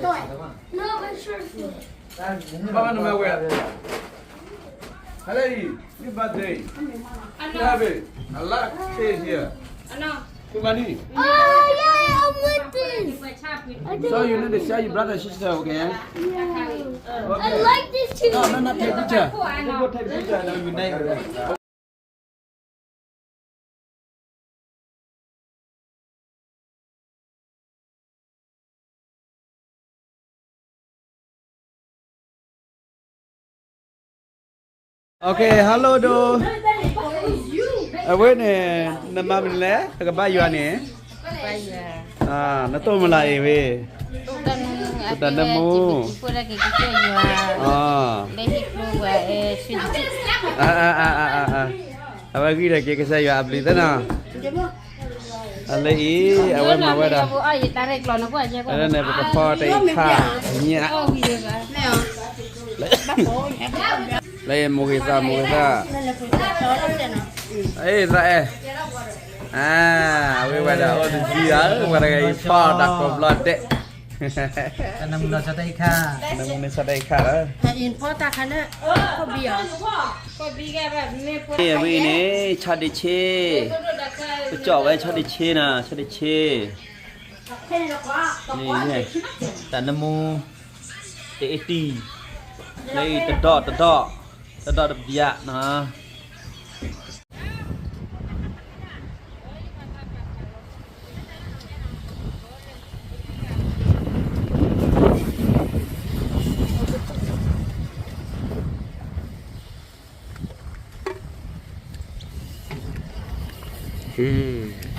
No, my shirt. Baba, no, my wear. Hello, new birthday. Happy. I like stay here. Too many. Oh, yeah, I want this. I do. So you need to show your brother and sister, okay? Yeah. Okay. I like this too. No, no, no, take picture. You go take picture, no, you name. Okay, hello ဒိၣ်. အဝဲန့ၣ် နမၤမနုၤလဲၣ်, နကဘါယွၤန့ၣ်, နတိၢ်မလၤအံၤဝဲ, တၢ်နၢမူ, အဝဲဂံၢ်ထီၣ်က့ၤကစၢ်ယွၤအဘျုးသ့ၣ်နီၤ. အလၢအံၤ အဝဲမၤဝဲဒၣ်, န့ၣ် ပကဖီတၢ်အံၤခါ, ညၣ်, လၢမိၢ်ဂ့ၤသး, မိၢ်ဂ့ၤသး, အဲၣ်သးအဲၣ်, အဝဲဝဲဒၣ်အိၣ်တဆံဧါ, ဝဲတဂၤအံၤဖီတၢ်ကိးဘျီဒဲး, နမူန့ၣ်ဆီတၢ်အံၤခါလၢ, အဝဲအံၤန့ၣ် ဆီဒ့ဆ့, ပကၠီၣ်ဝဲဆီဒ့ဆ့နီၤ, ဆီဒ့ဆ့, တၢ်နၢမူ, တအ့တံၢ်, လၢအံၤတဒီးတဒီး, တဒီးတဘျးနီၤ. မ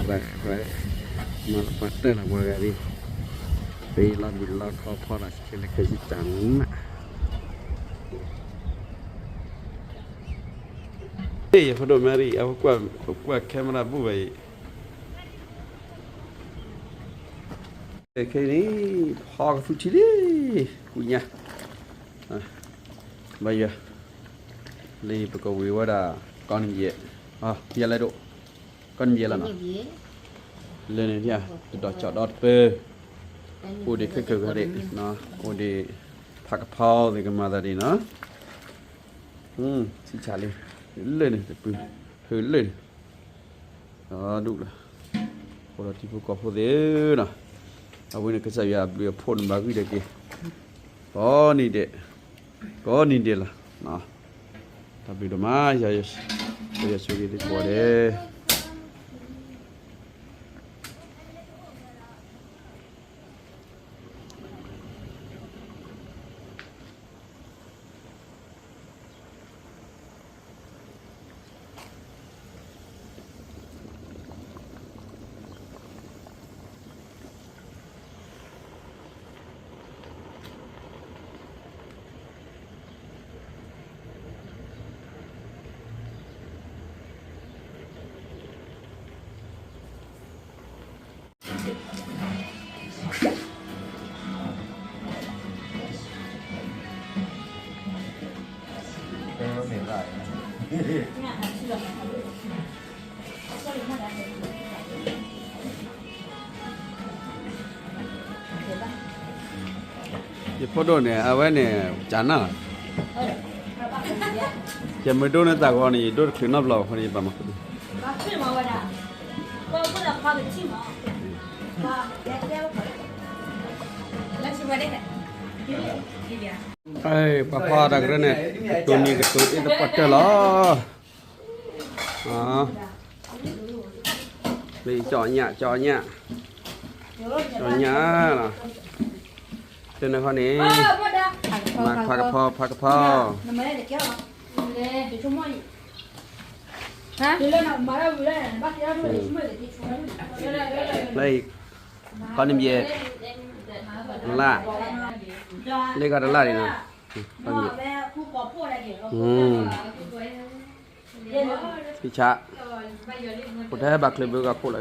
ၤလီၤပှၤတၢၢ်လီၤပှၤဂၤဒ်, ပလီၤဘံၣ်လီၤခီဖီဒီးခဲလၢာ်ခဲဆ့တၢ်နး, ယဖိဒိၣ်မ့ၢ်ရံၣ် အကွၢ် camera ဘူၣ်ဘၣ်အံၤ, ခဲအံၤန့ၣ် ဖီကသူထံလံ, ကူညါ, ဘၣ်ယွၤ, လၢပကဝံၤဝဲဒၣ် ကီၢ်နံၣ်ယဲၢ်, ယဲၢ်လဲၣ်ဒိၣ်, ကီၢ်နံၣ်ယဲၢ်လီၤနီၤ, လၢန့ၣ် တဒီးကၠီၣ်ဒီတပၢၢ်, အိၣ်ဒံးခဲကၢၢ်ဂၤဒံး, အိၣ်ဒံး ဖးကဖီသ့ၣ်ကမၤသးဒ်နီၤ, ဆံၣ်ဆၣ်လံ, လၢန့ၣ်တပူၤ, ဖုလၢန့ၣ် ဒူၣ်လီၤ, အိၣ်ဒီးထံဖိကီၢ်ဖိသ့ၣ်နီၤ, အဝဲန့ၣ်ကစၢ်ယွၤအဘျုးအဖှိၣ်န့ၣ်ဘၣ်ဂံၢ်ဒဲးက့ၤ, ကိးနံၤဒဲး, ကိးနံၤဒဲးလီၤ, တၢ်ဘျုးဒိၣ်မး, ယွၤဆိၣ်ဂ့ၤသုကိးဂၤဒဲး. ယဖိဒိၣ်န့ၣ် အဝဲန့ၣ် ကနၣ်လီၤ, ယမ့ၢ်ဒိၣ်န့ၢ်တၢ်ဂီၤန့ၣ် ယဒိၣ်တချုးနီတဘျီဘၣ်အဃိန့ၣ် ယပာ်မၤဃုာ်, ပှၤဖီတၢ်ကရၢန့ၣ် ကတိၤနံၤကတိၤအ့ၣ်သပှၢ်တၢၢ်လီၤ. လၢကၠီညၣ် ကၠီညၣ်, ကၠီညၣ်လီၤ, တနၢ်ခီန့ၣ် မၤဖးကဖီ ဖးကဖီ, လၢ ကီၢ်နံၣ်ယဲၢ်, လၢ, လၢကီၢ်တလၢ်န့ၣ်နီၤ, ဖံဆး, အိၣ်ထဲဘၣ်ချၢဘၢကီၢ်ခိၣ်လီၤ,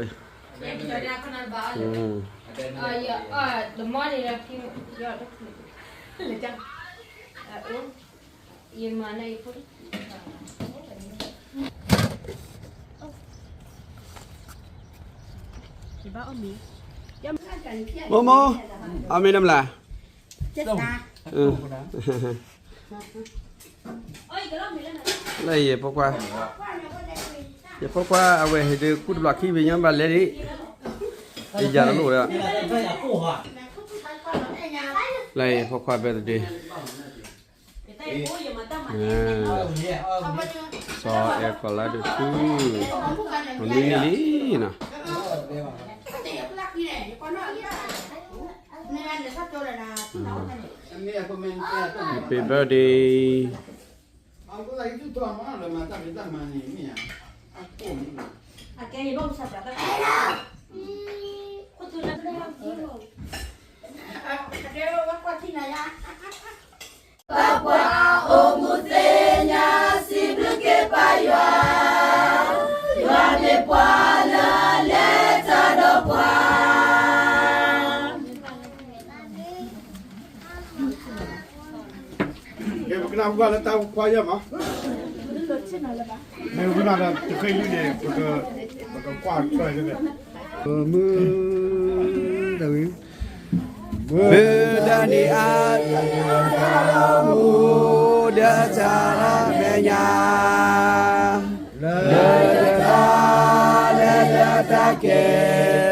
မိၢ်မိၢ်, အမ့ၢ်နမလၢ်, လၢယဖိခွါ, ယဖိခွါအဝဲဟ့ၣ်ဒုးကူၣ်တဘျီခံဘ့ၣ်ညါ ဘၣ်လဲၤဒံး, ယၤတလိၣ်ဒီး, လၢယဖိခွါ birthday စီၤအဲၣ်ကီးလါဒုးထူ, အမံၤလံနီၤ, Happy birthday. Papa, အိၣ်မူသ့ၣ်ညါ စံးဘျုးက့ၤပၢ်ယွၤ, ယွၤမ့ၢ်ပှၤလၢလဲၤတၢ်ဒီးပှၤ. ကဲ ပကနၢ်ဟူဘၣ်လၢတၢ်ခွါယဲၢ်မး, မ့ၢ်ဝံၤမးဒီး တဃ့လွံၢ်န့ၣ် ပက, ပကကွၢ်ထွဲလၢ, မုၢ်, တၢ်ဝံၤ မုၢ်တနံၤအံၤ ဒီးတၢ်လၢမူဒီးတၢ်မဲာ်ညါ, လၢတၢ်လဲၤလၢတၢ်က့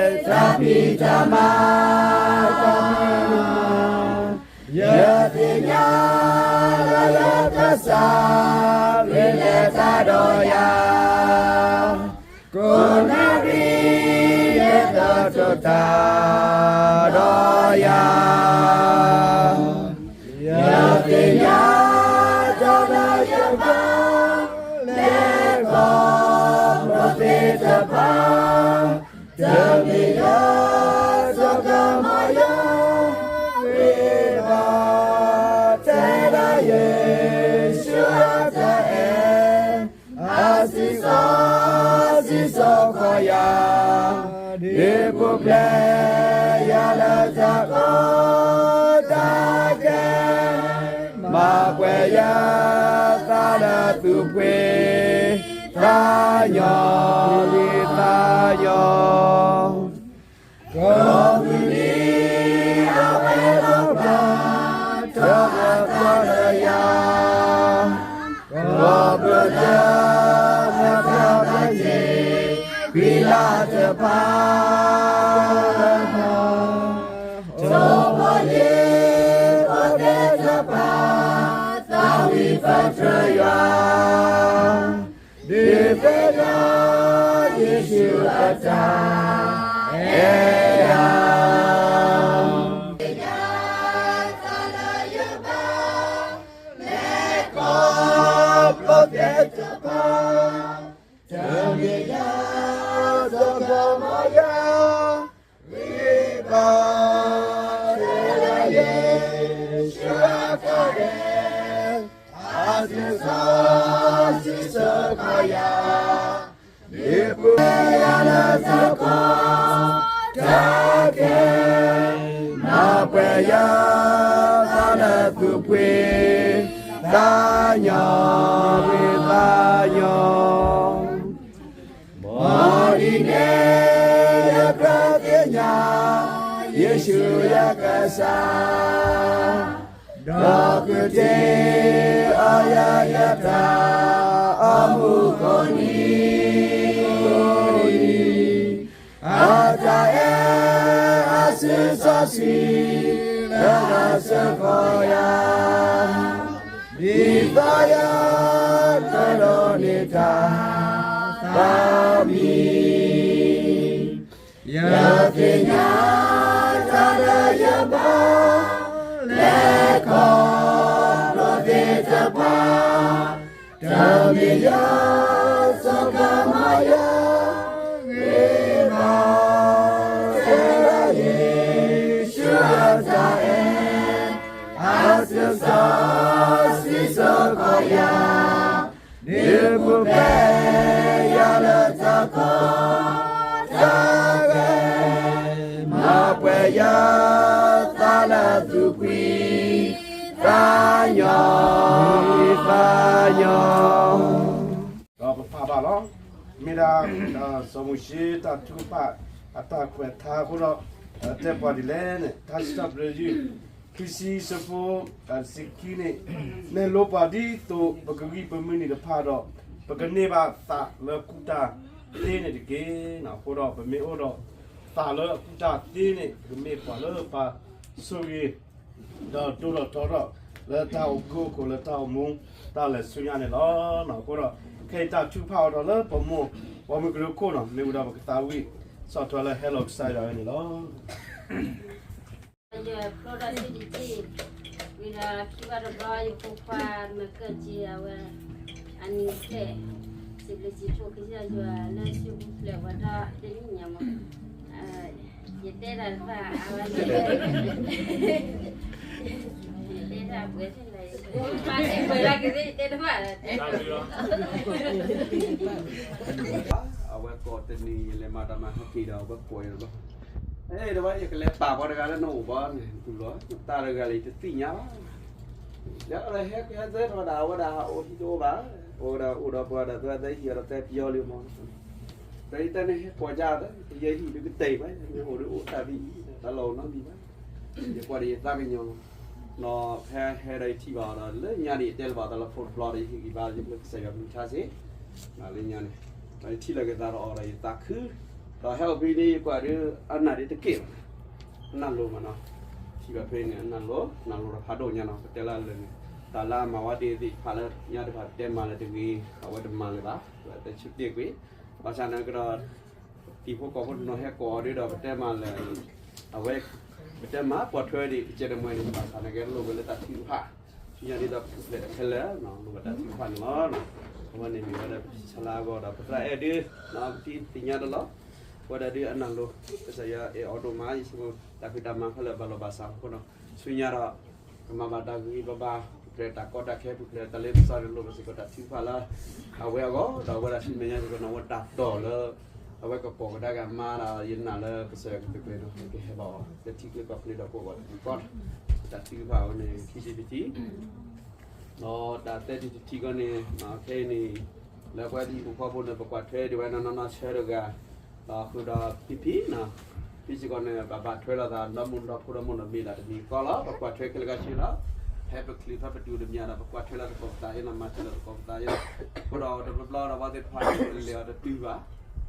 ၤ, တၢ်ဖံးတၢ်မၤ, တၢ်မၤ, ယသ့ၣ်ညါလၢယကစၢ် မ့ၢ်လဲၤတၢ်ဒီးယၤ ကိးနၣ်ရံၣ် ယကတိၤတၢ်ဒီးယၤ, ယသ့ၣ်ညါတၢ်လၢယဘၣ် လဲၤခီဖျိသ့ၣ်တဖၣ်, တမ့ၢ်ယၤ စီၤကမီၤယၤ ဝံၤဘၣ် တဲဒၣ်ယ့ၣ်ၡူးအတၢ်အဲၣ် အစံးစီဆှံစ့ၢ်ကီးယၤ, ဒ်ပူၤဖျဲးယၤလၢတၢ်ကီတၢ်ခဲ, မၤပှဲၤယၤသးလၢသူၣ်ဖှံသးညီ, သးညီ ကိးမုၢ်နံၤ အဝဲလီၤဘၣ် တၢ်အသီလၢယၤ, ကိးဘျီလၢ မၤတၢ်ဘၣ်ယ့ၣ် ခွံလါတဖၣ်, ထိၣ်ဖိလံၣ်ဖိသ့ၣ်တဖၣ် သးဝံၣ်ပတြၢၤယွၤ ဒ်သိးဒီး ယ့ၣ်ၡူးအတၢ်အဲၣ်ယၤ, ယၤသးလၢယဘၣ် လဲၤခီဖျိသ့ၣ်တဖၣ်, တမ့ၢ်ယၤ စီၤကမီၤယၤ ဝံၤဘၣ် တဲဒၣ်ယ့ၣ်ၡူးအတၢ်အဲၣ်, အစံးစီဆှံစ့ၢ်ကီးယၤ, ဒ်ပူၤဖျဲးယၤလၢတၢ်ကီတၢ်ခဲ, မၤပှဲၤယၤ သးလၢသူၣ်ဖှံသးညီ, ဖှံသးညီ မ်ဒ်န့ၣ် ယကြၢးသ့ၣ်ညါ ယ့ၣ်ၡူးယကစၢ်, ဒီးကတ့အီၤယၤ ယတၢ်အိၣ်မူကိးနံၤ, အတၢ်အဲၣ်အစံးစီဆှံ လၢအစ့ၢ်ကီးယၤ, ဒ်သိးယကဒိးန့ၢ်တၢ်သးဝံၣ်, ယသ့ၣ်ညါတၢ်လၢယဘၣ် လဲၤခီဖျိသ့ၣ်တဖၣ်, တမ့ၢ်ယၤ စီၤကမီၤယၤ ဂ့ၤဘၣ် တဲဒၣ်ယ့ၣ်ၡူးအတၢ်အဲၣ်, အစံးစီဆှံစ့ၢ်ကီးယၤ, ဒ်ပူၤဖျဲးယၤလၢတၢ်ကီ တၢ်ဂ့ၤ, မၤပှဲၤယၤ သးလၢသူၣ်ဖှံသးညီ, ဖှံသးညီ ဒီးပဖးဘၣ်လီၤ. မ့ၢ်ဒၣ် စီၤမိၤၡ့တၢ်ထုကဖၣ်အတၢ်ကွဲးထါအဃိဒီး တဲပှၤဒ်လဲၣ်န့ၣ် တၢ်စံးထီၣ်ပတြၢၤယုၢ် ခံဆံအဆၢဖိ တဆံခံန့ၣ်, နဲၣ်လိပှၤဒ်သိးပကဂံၢ်ပမုၢ်နံၤတဖၣ်ဒီး, ပကန့ၢ်ဘၣ်သးလၢအကူၣ်တၢ်သ့န့ၣ်တက့ၢ်. အဃိဒီးပမ့ၢ်အိၣ်ဒီးသးလၢအကူၣ်တၢ်သ့န့ၣ်, ပကမ့ၢ်ပှၤလၢပာ်ဆိၣ်ဂ့ၤ ဒီးဒိၣ်ထီၣ်ထီထီၣ်လၢတၢ်အိၣ်ဖှိၣ်အခိၣ် လၢတၢ်အိၣ်မူ တၢ်လဲၤဆူညါန့ၣ်လီၤ. အဃိဒီး ခဲအံၤတၢ်ထုကဖၣ်အီၤဒီးလၢပမိၢ် ပှၤမုၢ်ကရၢခိၣ်န့ၣ် မ့ၢ်ဝံၤဒီးပကသးဝံၣ် ဆီၣ်ထွဲလၢဟဲလီၤကစၢ်ယွၤဝဲန့ၣ်လီၤ. ယဖျိထီၣ်ဆူတထံၣ်, ဝံၤဒီးခံဘျီတဘျီ ယဖိခွါမၤကၢၢ်က့ၤအဝဲ အနံၤဖျဲၣ်, စံးဘျုးစံးဖှိၣ်ကစၢ်ယွၤလၢ ဆူပူၤဖျဲးဝဲဒၣ်တနံၣ်ညါမး, ယတဲတၢ်တဖၣ် အဝဲ ယတဲတၢ်ပှဲၤထီၣ်လၢ ယတဲတဖၣ် အဝဲကိးတနံၤ ယလဲၤမၤတၢ်မၤဟဲက့ၤဒီး အဝဲကိးယၤတဘျီ, အဲ တဘျီ ယကလဲၤပာ်ပှၤတဂၤလၢနအိၣ်ဘၣ်န့ၣ် တူၢ်လီၤတၢ်တဂၤလၢယတသ့ၣ်ညါဘၣ်, ဒီးဟဲကဟဲသၢထီၣ်ဒၣ် အဝဲဒၣ်ဟးအိၣ်ဟံၣ်တအိၣ်ဘၣ်, အိၣ်ဒီးအိၣ်ဒီးပှၤဒီး သဝဲသဲဟံၣ်အီၤဒီးသဲပယီၤလံမး, ဒီးယတဲန့ၣ်ဟဲကိးယၤသၢ ယဟံၣ်ဒုးကတဲာ်ဘၣ်, ယအိၣ်ဒုးအိၣ်တၢ်သံ တၢ်လီၢ်အိၣ်နီတမံၤဘၣ်, ယကွၢ်ဒီးယသးကညီၤလီၤ, နီၤဖဲဟဲဒီးယထံၣ်ဘၣ်အီၤဒီး လၢညါန့ၣ် ယတဲလၢၤဘၣ်သးလၢဖိတဘျီဒီး ယဟ့ၣ်ဂံၢ်ဘါလၢယကျိၣ်ကစၢ်ယွၤကလုၢ်ကထါစ့ၢ်, လၢညါန့ၣ်, ဒီးယထံၣ်လီၤက့ၤသးဒီးအီၤဒီးယသးခု, ဒီးဟဲအိၣ်ဖဲန့ၣ် ယကွၢ်ဒုး အနၢ်ဒ်တက့ၢ်ဘၣ်, အနၢ်လိၤမးနီၤ, ထံၣ်ဘၣ်ဖဲန့ၣ် အနၢ်လိၤ, နၢ်လိၤဒီးဖးဒိၣ်ညါနီၤ, ပတဲလၢအလၢာ်န့ၣ်, တၢ်လၢအမၤဝဲဒ်သ့ၣ်တဖၣ်လၢညါတဖၣ် ပတဲမၤလၢတဂ့ၤ, အဝဲတမၤလၢၤဘၣ်, အဝဲတဲဆူတ့ၢ်ကွံာ်, ဘၣ်ဆၣ်န့ၣ်ကဒီး တံၤဖိကီၢ်ဖိတနီၤဟဲကိးအီၤဒ်ဒီး ပတဲမၤလၢ အဝဲ ပတဲမၤပိာ်ထွဲဒံး ပကဲတမှဲန့ၣ် ဘၣ်ဆၣ်န့ၣ်ကဲလိၣ်ဝဲလၢတၢ်ထုကဖၣ်, ဆူညါဒ်သိးပူၤဖျဲးတခဲလၢာ် လိၣ်ဘၣ်တၢ်ထုကဖၣ်န့ၣ်လီၤ. အဝဲန့ၣ်မ့ၢ်ဝဲဒၣ်ပဆါလၢအဂီၢ်ဒီး ပသရၣ်အဲၣ်ဒုး ပထံၣ်သ့ၣ်ညါတလီၤ, ဝဲဒၣ်ဒုးအနၢ်လိၤ, ကစၢ်ယွၤအဲၣ်အီၤဒိၣ်မး ယဆိကမိၣ် တၢ်ဖံးတၢ်မၤခဲလၢာ်ဘၣ်လီၤဘၣ်စးအဃိဒီး ဆူညါဒီး ကမၤဘၣ်တၢ်ဂ့ၤဂ့ၤဘၣ်ဘၣ်, ပူၤဖျဲးတၢ်ကီတၢ်ခဲ ပူၤဖျဲးတၢ်လ့ပစီန့ၣ် လိၣ်ဘၣ်စ့ၢ်ကီးတၢ်ထုကဖၣ်လၢ အဝဲအဂီၢ် ဒီးအဝဲဒၣ်ဆူမဲာ်ညါစ့ၢ်ကီးန့ၣ် အဝဲတၢ်တီၢ်လၢ အဝဲကကိးကဒါက့ၤအမါဒီး ယနာ်လၢကစၢ်ယွၤကတၢၢ်ကျဲၤဒီး ကဟဲဘၣ်အီၤ လၢထံချၢကီၢ်ချၢဒီးကအိၣ်ဘၣ်တၢ်ကီတၢ်ခဲ, တၢ်ထုကဖၣ်အဝဲန့ၣ် ခံဆံတထံၣ် ဒီးတၢ်သၢထံၣ်တထံၣ်ဃီန့ၣ် ခဲအံၤန့ၣ် လၢပဝဲဟံၣ်ဖိဃီဖိန့ၣ် ပကွၢ်ထွဲဒံးဝဲနီၢ်နီၢ်ဆၢတဂၤ, ဒီးဃုာ်ဒီးဖံဖံနီၤ, ဖံစ့ၢ်ကီးန့ၣ် ဘၣ်ဘၣ်ထွဲလိာ်သး ဒီမုၢ်ဒီဖိဒီမုၢ်ဒီမ့ၢ်ဒၣ်တမံၤဃီလီၤ. ပကွၢ်ထွဲခဲလၢာ်ခဲဆ့လီၤ. ဖဲပချုးဖဲပတုၤတမံၤဒီး ပကွၢ်ထွဲလၢသကိးပသးအံၤနီၤ, မၤစၢၤလၢသကိးပသးအံၤနီၤ, အဃိဒီးတဘျီဘျီဒီး ဘၣ်သ့ၣ်တဖၣ်န့ၣ် လဲၤအီၤတတုၤဘၣ်.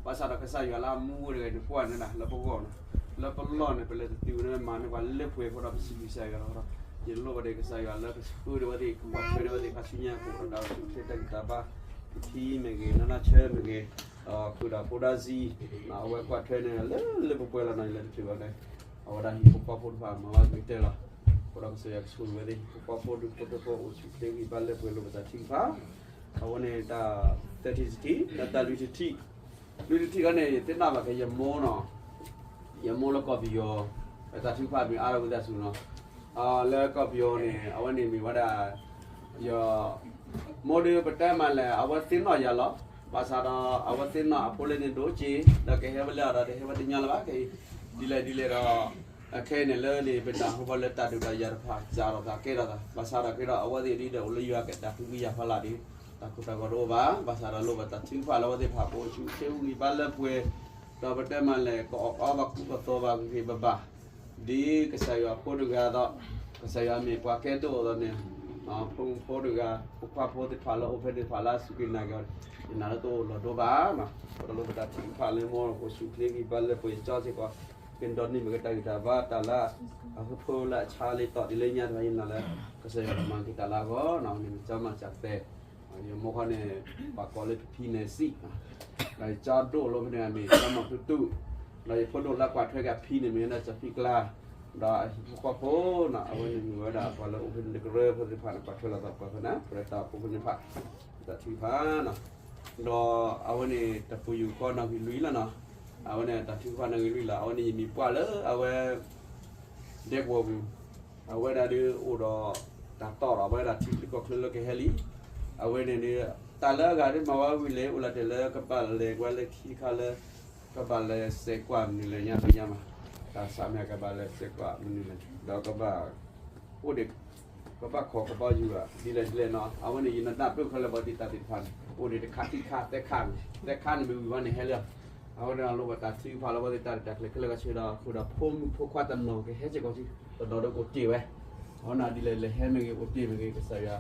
ဘၣ်ဆၣ်ဒီးကစၢ်ယွၤလၢအမူဝဲတဂၤန့ၣ် ကွၢ်န့ၣ်ဒၣ်လၢပဂီၢ်န့ၣ်, လၢပလီၢ်န့ၣ် ပလဲၤတတုၤန့ၣ် မၤန့ၢ်ပှၤလၢပှဲၤအဃိဒီး ပစံးဘျုးကစၢ်ယွၤလီၤ. ယလိၣ်ဘၣ်ဒီးကစၢ်ယွၤလၢကဆှၢဒံးဝဲသ့ၣ် ကကွၢ်ထွဲဒံးဝဲသ့ၣ် ခါဆူညါအပူၤဒီး တၢ်အိၣ်ဆူၣ်အိၣ်ချ့တၢ်ဂံၢ်တၢ်ဘါ, ဖံဖံမ့ၢ်ဂ့ၤ, နီၢ်နီၢ်ဆၢမ့ၢ်ဂ့ၤ, ဒီးဃုာ်ဒီးဖိဒါဆံ, အဝဲကွၢ်ထွဲန့ၣ် လၢလၢပှဲၤပှဲၤလီၤနီၤ, ယလဲၤတချုးဘၣ်န့ၣ်, အဝဲဒၣ်ဟံၣ်ဖိဃီဖိတဖၣ် မၤဝဲဂ့ၤတဲလီၤ. အဃိဒီးကစၢ်ယွၤကဆိၣ်ဂ့ၤဝဲသ့ၣ် ဟံၣ်ဖိဃီဖိဒူၣ်ဖိထၢဖိ အိၣ်ဆူၣ်ချ့ဂံၢ်ဘါလၢပှဲၤလိာ်ပသးထုကဖၣ်, အဝဲန့ၣ်တၢ်သၢထံၣ်တထံၣ်, ဒီးတၢ်လွံၢ်ထံၣ်တထံၣ်, လွံၢ်ထံၣ်တထံၣ်ခီန့ၣ် ယသ့ၣ်နီၣ်ဘၣ်က့ၤယမိၢ်နီၤ, ယမိၢ်လၢကီၢ်ပယီၤ, တၢ်ထုကဖၣ်မ့ၢ်အါထီၣ်ဝံသးစူၤနီၤ, လၢကီၢ်ပယီၤန့ၣ် အဝဲန့ၣ်မ့ၢ်ဝဲဒၣ် ယ မိၢ်ဒီးပတဲမးလဲၣ် အဝဲသ့ၣ်နီၣ်ယၤလီၤ. ဘၣ်ဆၣ်ဒီး အဝဲသ့ၣ်နီၣ်အဖိလၢန့ၣ်ဒိၣ်က့ၤ, ဒီးကဟဲဝဲလၢအဒီး တဟဲဝဲတညီလၢၤဘၣ်ခဲအံၤ, ဒ်လဲၣ်ဒ်လဲၣ်ဒီး အခဲအံၤန့ၣ်လၢန့ၣ် ပနၢ်ဟူဘၣ်လၢတၢ်ဒုးတၢ်ယၤတဖၣ် စးထီၣ်သးကဲထီၣ်သး, ဘၣ်ဆၣ်ဒီးက့ၤဒီး အဝဲသ့ၣ်ဒ်ဒီးအိၣ်လၢယွၤကတၢ်ဖံးကွံယၤဖီလာ်ဒီး တၢ်ကိၢ်တၢ်ဂီၤတအိၣ်ဘၣ်, ဘၣ်ဆၣ်ဒီးလိၣ်ဘၣ်တၢ်ထုကဖၣ်လၢအဝဲသ့ၣ်တဖၣ် ကအိၣ်ဆူၣ်ချ့ဂံၢ်ဘါလၢပှဲၤ, ဒီးပတဲမးလဲၣ် ကအီၣ်အီဘၣ်ကူကသီဘၣ်ဂ့ၤဂ့ၤဘၣ်ဘၣ် ဒ်ကစၢ်ယွၤအဖိတဂၤဒီး ကစၢ်ယွၤမ့ၢ်ပှၤကဲတအိၣ်ဒီးန့ၣ်, ဖိမုၣ်ဖိတဂၤ ဖိခွါဖိသ့ၣ်တဖၣ်လၢအိၣ်ဖဲန့ၣ်တဖၣ်လၢအစူၢ်က့ၤနာ်က့ၤအီၤ, ယနာ်လၢတအိၣ်လီၤဒိဘၣ်, ဒီးလိၣ်ဘၣ်တၢ်ထုကဖၣ်လၢမိၢ်အိၣ်ဆူၣ်ချ့ဂံၢ်ဘါလၢပှဲၤကၠီစ့ၢ်ကီး, ကဒီးန့ၣ်မ့ၢ်ကတၢ်ဂံၢ်တၢ်ဘါတၢ်လၢ အဟၢဖၢလၢအဆါလံတီၢ်ဒ်လၢညါတဖၣ် ယနာ်လၢ ကစၢ်ယွၤကမၤက့ၤတၢ်လၢအဂီၢ်န့ၣ် မ့ၢ်ကၠီမၤစၢ်သဲ ယမိၢ်ခီန့ၣ် ပှၤကိးလၢဖံဖံန့ၣ်စံး, ဒီးယကၠီဒိၣ်လၢဖဲန့ၣ်မ့ၢ်ကၠီမီၤတူတူ, ဒီးယဖိဒိၣ်လၢကွၢ်ထွဲက့ၤအဖံန့ၣ်မ့ၢ်ဝဲဒၣ်ကၠီဖံကျါ, ဒီးအဟံၣ်ဖိဃီဖိန့ၣ် အဝဲန့ၣ်မ့ၢ်ဝဲဒၣ်ပှၤလၢအိၣ်ဖဲန့ၣ်တကရၢဖိသ့ၣ်တဖၣ်န့ၣ် ကွၢ်ထွဲလီၤသးပှၤဖဲန့ၣ် ပရတၢ်အိၣ်ဖှိၣ်ဖိန့ၣ်တဖၣ်, တၢ်ထုကဖၣ်န့ၣ်, ဒီးအဝဲန့ၣ်တပူၤယူၢ်ဃီနီၣ်ဂံၢ်လွံၢ်လီၤနီၤ, အဝဲန့ၣ်တၢ်ထုကဖၣ်နီၣ်ဂံၢ်လွံၢ်လီၤ, အဝဲန့ၣ်ယမ့ၢ်ပှၢ်လၢအဝဲ ဒဲကဝီၤပူၤ, အဝဲဒၣ်ဒုးအိၣ်ဒီး တၢ်တီၢ်ဒီးအဝဲဒၣ်ထံချၢကီၢ်ချၢလၢကဟဲလံ, အဝဲန့ၣ်ဒုး တၢ်လၢအဂၤဒုးမၤဝဲဝံၤလဲၣ် အိၣ်လၢတဲာ်လၢကဘၣ်လဲၤကွၢ်လၢခံခါလၢ ကဘၣ်လဲၤစဲးကွၢ်မနုၤလဲၣ်ညါဖဲညါမး, တၢ်ဆၣ်မ့ၢ်ကဘၣ်လဲၤစဲးကွၢ်မနုၤလဲၣ် ဒီးကဘၣ် အိၣ်ဒံး ကဘၣ်ခိးကဘီယူၤဧါ ဒ်လဲၣ်ဒ်လဲၣ်နီၤ, အဝဲန့ၣ် ယနၢ်တၢ်ပၢၢ်ခဲလၢာ်ဘၣ်ဒ်တၢ်သ့ၣ်တဖၣ်န့ၣ် အိၣ်ဒံးတခါခံခါသၢခါန့ၣ် သၢခါန့ၣ်မ့ၢ်ဝံၤဘၣ်န့ၣ်ဟဲလၢ အဃိဒီးလိၣ်ဘၣ်တၢ်ထုကဖၣ်လၢအဝဲသ့ၣ်တၢ်ရဲၣ်တၢ်ကျဲၤခဲလၢာ်ခဲဆ့ဒီး အဃိဒီးဖိမုၣ်ဖိခွါတနီၤကဟဲစ့ၢ်ကီး တနီၤဒီးကအိၣ်တ့ၢ်ဝဲ, အဝဲန့ၣ်ဒ်လဲၣ်လဲၤဟဲမ့ၢ်ဂ့ၤ အိၣ်တ့ၢ်မ့ၢ်ဂ့ၤ ကစၢ်ယွၤ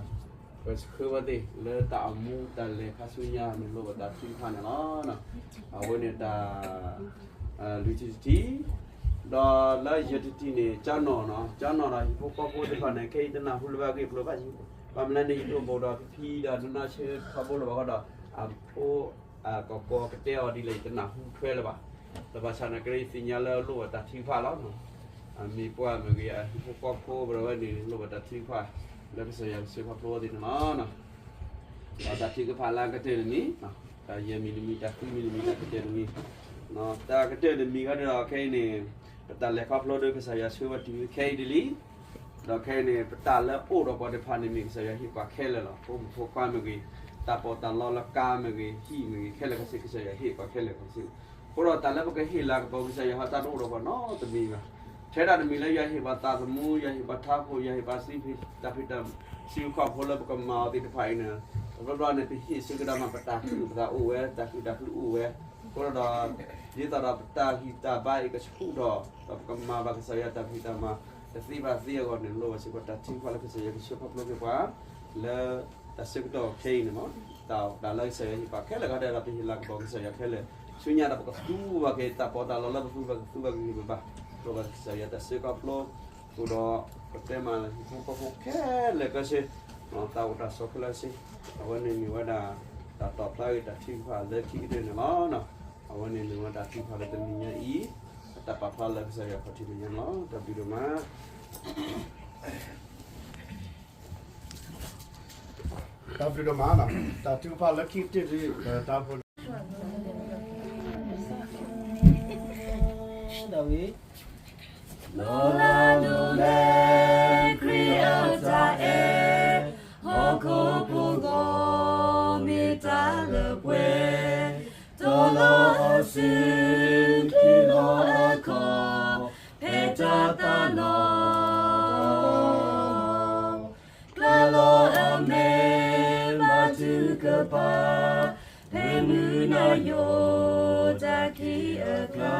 ပဆှၢဝဲသ့ၣ်လၢတၢ်အိၣ်မူတၢ်လဲၤခါဆူညါန့ၣ် လိၣ်ဘၣ်တၢ်ထုကဖၣ်န့ၣ်လီၤ. အဝဲန့ၣ်တၢ် လွံၢ်ထံၣ်တထံၣ်, ဒီးလၢယဲၢ်ထံၣ်တထံၣ်န့ၣ် ကၠီနီၣ်နီၣ်, ကၠီနီၣ်ဒီးဟံၣ်ဖိဃီဖိသ့ၣ်တဖၣ်န့ၣ် ခဲအံၤတနၢ်ဟူလၢၤဘၣ်ဂ့ၢ်ကျိၤဘၣ်, ဘၣ်မနုၤန့ၣ် ယတအိၣ်ဘူးဒီးဖံဖံဒီးနနၢ်ဆၢထီဘိလၢၤဘၣ်ဃီဒီး အဖိ အကီၢ်ကီၢ်ကတဲအီၤဒ်လဲၣ် ယတနၢ်ဟူထွဲလၢၤဘၣ်. ဒီးဘၣ်ဆၣ်န့ၣ် ကရၢယသ့ၣ်ညါလၢလိၣ်ဘၣ်တၢ်ထုကဖၣ်လီၤ. အမ့ၢ်ပှၤမ့ၢ်ဂ့ၤ အဟံၣ်ဖိဃီဖိပဝဲန့ၣ် လိၣ်ဘၣ်တၢ်ထုကဖၣ် လၢကစၢ်ယွၤကဆှၢခီဖျိဝဲသ့ၣ်န့ၣ်လီၤ. ဒီးတၢ်ထုကဖၣ်လၢအကတၢၢ်တမံၤ, တၢ်ယဲၢ်မံၤတမံၤ တၢ်ဃုမံၤတမံၤ တၢ်ကတၢၢ်တမံၤ, တၢ်ကတၢၢ်တမံၤဃီဒီး ခဲအံၤန့ၣ် ပတၢ်လဲၤခီဖျိဒီးကစၢ်ယွၤဆှၢဝဲတုၤခဲအံၤဒ်လံ. ဒီးခဲအံၤန့ၣ် ပတၢ်လၢအိၣ်ဒီးပှၤသ့ၣ်တဖၣ်န့ၣ်မ့ၢ်ကစၢ်ယွၤဟ့ၣ်ပှၤခဲလၢာ်လီၤ. ဖိမုၣ်ဖိခွါမ့ၢ်ဂ့ၤ, တၢ်ပီးတၢ်လီလၢကါမ့ၢ်ဂ့ၤ, ဟံၣ်မ့ၢ်ဂ့ၤ, ခဲလၢာ်ခဲဆ့ ကစၢ်ယွၤဟ့ၣ်ပှၤခဲလၢာ်ခဲဆ့. အဃိဒီးတၢ်လၢပကဟ့ၣ်လၤကပီၤကစၢ်ယွၤဟီ တၢ်တအိၣ်ဒီးပှၤနီတမံၤဘၣ်. ထဲဒၣ်တမံၤလၢယွၤဟ့ၣ်ပှၤသးသမူ, ယွၤဟ့ၣ်ပှၤထးခိၣ်, ယွၤဟ့ၣ်ပှၤစံးဖံးတၢ်ဖံးတၢ် စုခီၣ်ဖိလၢပကမၤအီၤသ့ၣ်တဖၣ်အံၤန့ၣ်, တဘျီဘျီန့ၣ် ပဟ့ၣ်ဆၢကတီၢ်မး ပတၢ်ခုၣ်ပသးအိၣ်ဝဲ, တၢ်ခုၣ်တၢ်ခုၣ်အိၣ်ဝဲ. အဃိဒီး ဒ်သိးဒီးပတၢ်ဂံၢ်တၢ်ဘါအံၤကဆူၣ်ထီၣ်, ဒီးပကမၤဘၣ်ကစၢ်ယွၤတၢ်ဖံးတၢ်မၤ တသ့ဘၣ်သ့အဂီၢ်န့ၣ် လိၣ်ဘၣ်စ့ၢ်ကီးတၢ်ထုကဖၣ်လၢကစၢ်ယွၤကဆှၢခီဖျိက့ၤပှၤ လၢတၢ်ဆၢကတီၢ်ခဲအံၤန့ၣ်လီၤ. တၢ်တၢ်လၢကစၢ်ယွၤဟ့ၣ်ပှၤခဲလၢာ်ဂၤဒဲးဒီး ပဟ့ၣ်လၤကပီၤကစၢ်ယွၤခဲလၢာ်, ဆူညါဒီးပကသူဘၣ်က့ၤ တၢ်ပီးတၢ်လီလၢပသူဘၣ်ကသူဘၣ်ကဂ့ၤဘၣ်, လိၣ်ဘၣ်ကစၢ်ယွၤတၢ်ဆှၢခီဖျိ, အဃိဒီး ပတဲမးလၢဟံၣ်ဖိဃီဖိခဲလၢာ်ခဲဆ့, တၢ်အိၣ်တၢ်ဆိးခဲလၢာ်ဆ့, အဝဲန့ၣ်မ့ၢ်ဝဲဒၣ် တၢ်တီၢ်ဖျါဂ့ၤတၢ်ထုကဖၣ်လၢခံကတၢၢ်န့ၣ်လီၤ. အဝဲန့ၣ်မ့ၢ်ဝဲတၢ်ထုကဖၣ်လၢတနံၤညါအံၤ, အတၢ်ပာ်ဖျါလၢကစၢ်ယွၤခီၣ်ထံးမဲာ်ညါန့ၣ်လီၤ. တၢ်ဘျုးဒိၣ်မး တၢ်ဘျုးဒိၣ်မး, တၢ်ထုကဖၣ်လၢခံကတၢၢ်ဒ် တၢ်ဖိ လီၤဂာ်ဒိၣ်လၢ ခရံာ်အတၢ်အဲၣ်, ဟီၣ်ခိၣ်ဖိဂီၢ် မ့ၢ်တၢ်လၢပှဲၤ, တီၤလီၤအစုချံလီၤအခီၣ်, ဖဲတၢ်သးလီၤ ကျၢၤလီၤအမဲာ် ဘါထုကဖၣ်, ဖဲမုၢ်နၤယိာ် တၢ်ခံးအကျါ,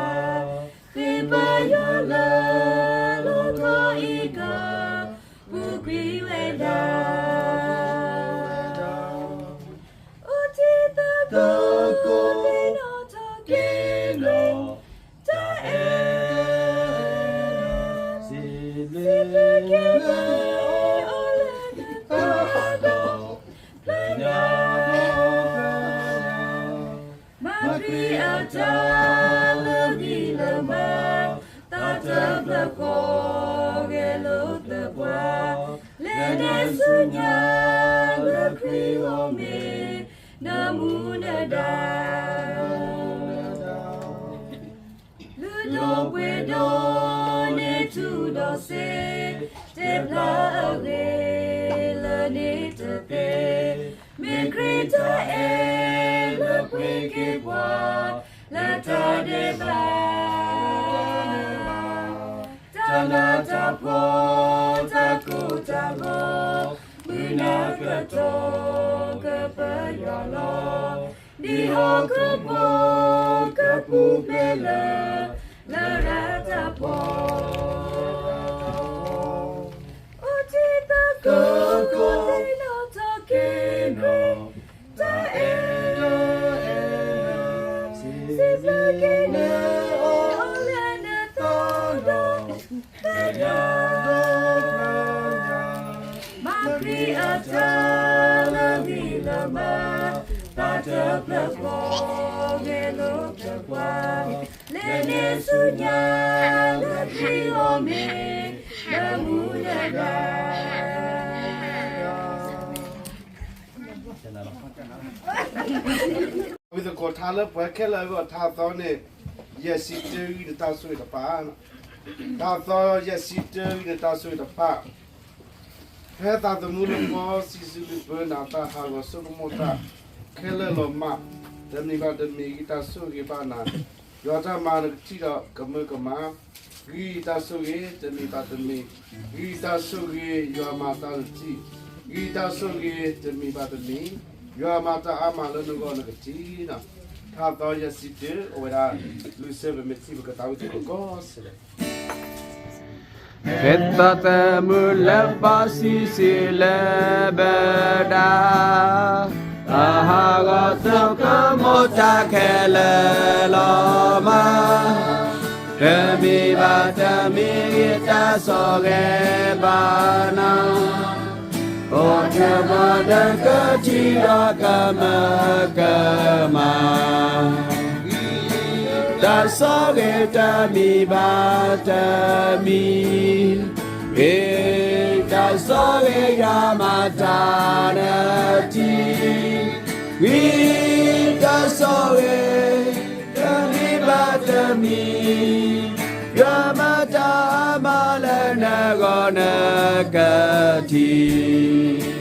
ဃ့ဘါယွၤလၢ လီၢ်ကီအံၤက ပူၤကွံာ်ဝဲဒၣ် အိၣ်တ့ၢ်သကိး သ့ၣ်နီၣ်ထီၣ်က့ၤနီၣ် တၢ်အဲၣ်, စံးဘျုးက့ၤအီၤလၢနသးဒီး ပျဲညါ မၤခရံာ်အတၢ်လၢဂံၢ်လၢဘါ, သးတဖျၢၣ်ဃီ ဂဲၤလိာ်သပှၢ်, လဲၤနုာ်ဆူညါ လၢခရံာ်အအိၣ်မ့ၢ် နမူနဒါ လုၢ်ဒိၣ်ပှ့ၤဒိၣ်န့ၢ်ထူဒီးစ့, တဲဖျါအဂ့ၢ်လၢန့ၣ်တသ့, မ့ၢ်ခရံာ်တၢ်အဲၣ်လၢပှ့ၤက့ၤပှၤ လၢတၢ်ဒဲးဘး, တၢ်နးတၢ်ဖှီၣ် တၢ်ကိၢ်တၢ်ဂီၤ, မုၢ်နၤကတီၢ်ကပၢယွၤလီၤ. ဒ်ဟီၣ်ခိၣ်ဖိကပူၤဖျဲးလၢ လရာ်တၢ်ဖှီၣ်, အိၣ်တ့ၢ်သကိး သ့ၣ်နီၣ်ထီၣ်က့ၤနီၣ် တၢ်အဲၣ်, စံးဘျုးက့ၤအီၤလၢနသးဒီး မၤခရံာ်အတၢ်လၢဂံၢ်လၢဘါ, သးတဖျၢၣ်ဃီ ဂဲၤလိာ်သပှၢ်, လဲၤနုာ်ဆူညါ လၢခရံာ်အအိၣ်မ့ၢ် နမူနဒါ ဝံသကိးထါလၢပှၤခဲလၢာ်အဂီၢ် ထါသီန့ၣ် ယဲၢ်ဆံတၢ ဂံၢ်နတၢ်ဆိၣ်ဂ့ၤတဖၣ်, ထါသီ ယဲၢ်ဆံတၢ ဂံၢ်နတၢ်ဆိၣ်ဂ့ၤတဖၣ်, ဖဲသးသမူလၢပှၤစံးစူၤလုၢ်ပၢနၤ သးဟးဂီၤဆိကမိၣ်တၢ်ခဲလၢာ်လီၤမး, တမံၤဘၣ်တမံၤ ဂံၢ်တၢ်ဆိၣ်ဂ့ၤဘၣ်နၤ, ယွၤတၢ်မၤနကထံၣ်ဒီးကမၢကမၣ်, ဂံၢ်တၢ်ဆိၣ်ဂ့ၤတမံၤဘၣ်တမံၤ, ဂံၢ်တၢ်ဆိၣ်ဂ့ၤ ယွၤမၤတၢ်လၢထံၣ်, ဂံၢ်တၢ်ဆိၣ်ဂ့ၤတမံၤဘၣ်တမံၤ, ယွၤမၤတၢ်အါမးလၢနဂီၢ်နကထံၣ်, ထါသီ ယဲၢ်ဆံတၢ အိၣ်ဝဲဒၣ် လူၤစၢၤ ပမ့ၢ်ထံၣ် ပကသးဝံၣ်သကိးကီးစဲလဲၣ်. ဖဲသးသမူလၢဘီစံးစ့ၢ်လၢဘၢဒၣ်, အဟးဂီၤသကိးမိၢ်တၢ်ခဲလၢာ်လီၤမး, တမံၤဘၣ်တမံၤဂ့ၤတၢ်ဆိၣ်ဂ့ၤဘၣ်နၤ, အိၣ်တမီၤတကထံၣ်ဒီးကမၢကမၣ် တၢ်ဆိၣ်ဂ့ၤတမံၤဘၣ်တမံၤ, ဂ့ၤတၢ်ဆိၣ်ဂ့ၤယွၤမၤတၢ်နၢထံ, ဂ့ၤတၢ်ဆိၣ်ဂ့ၤ တမံၤဘၣ်တမံၤ, ယွၤမၤတၢ်မၤလၢနဂီၢ်နကထံၣ် ဒီး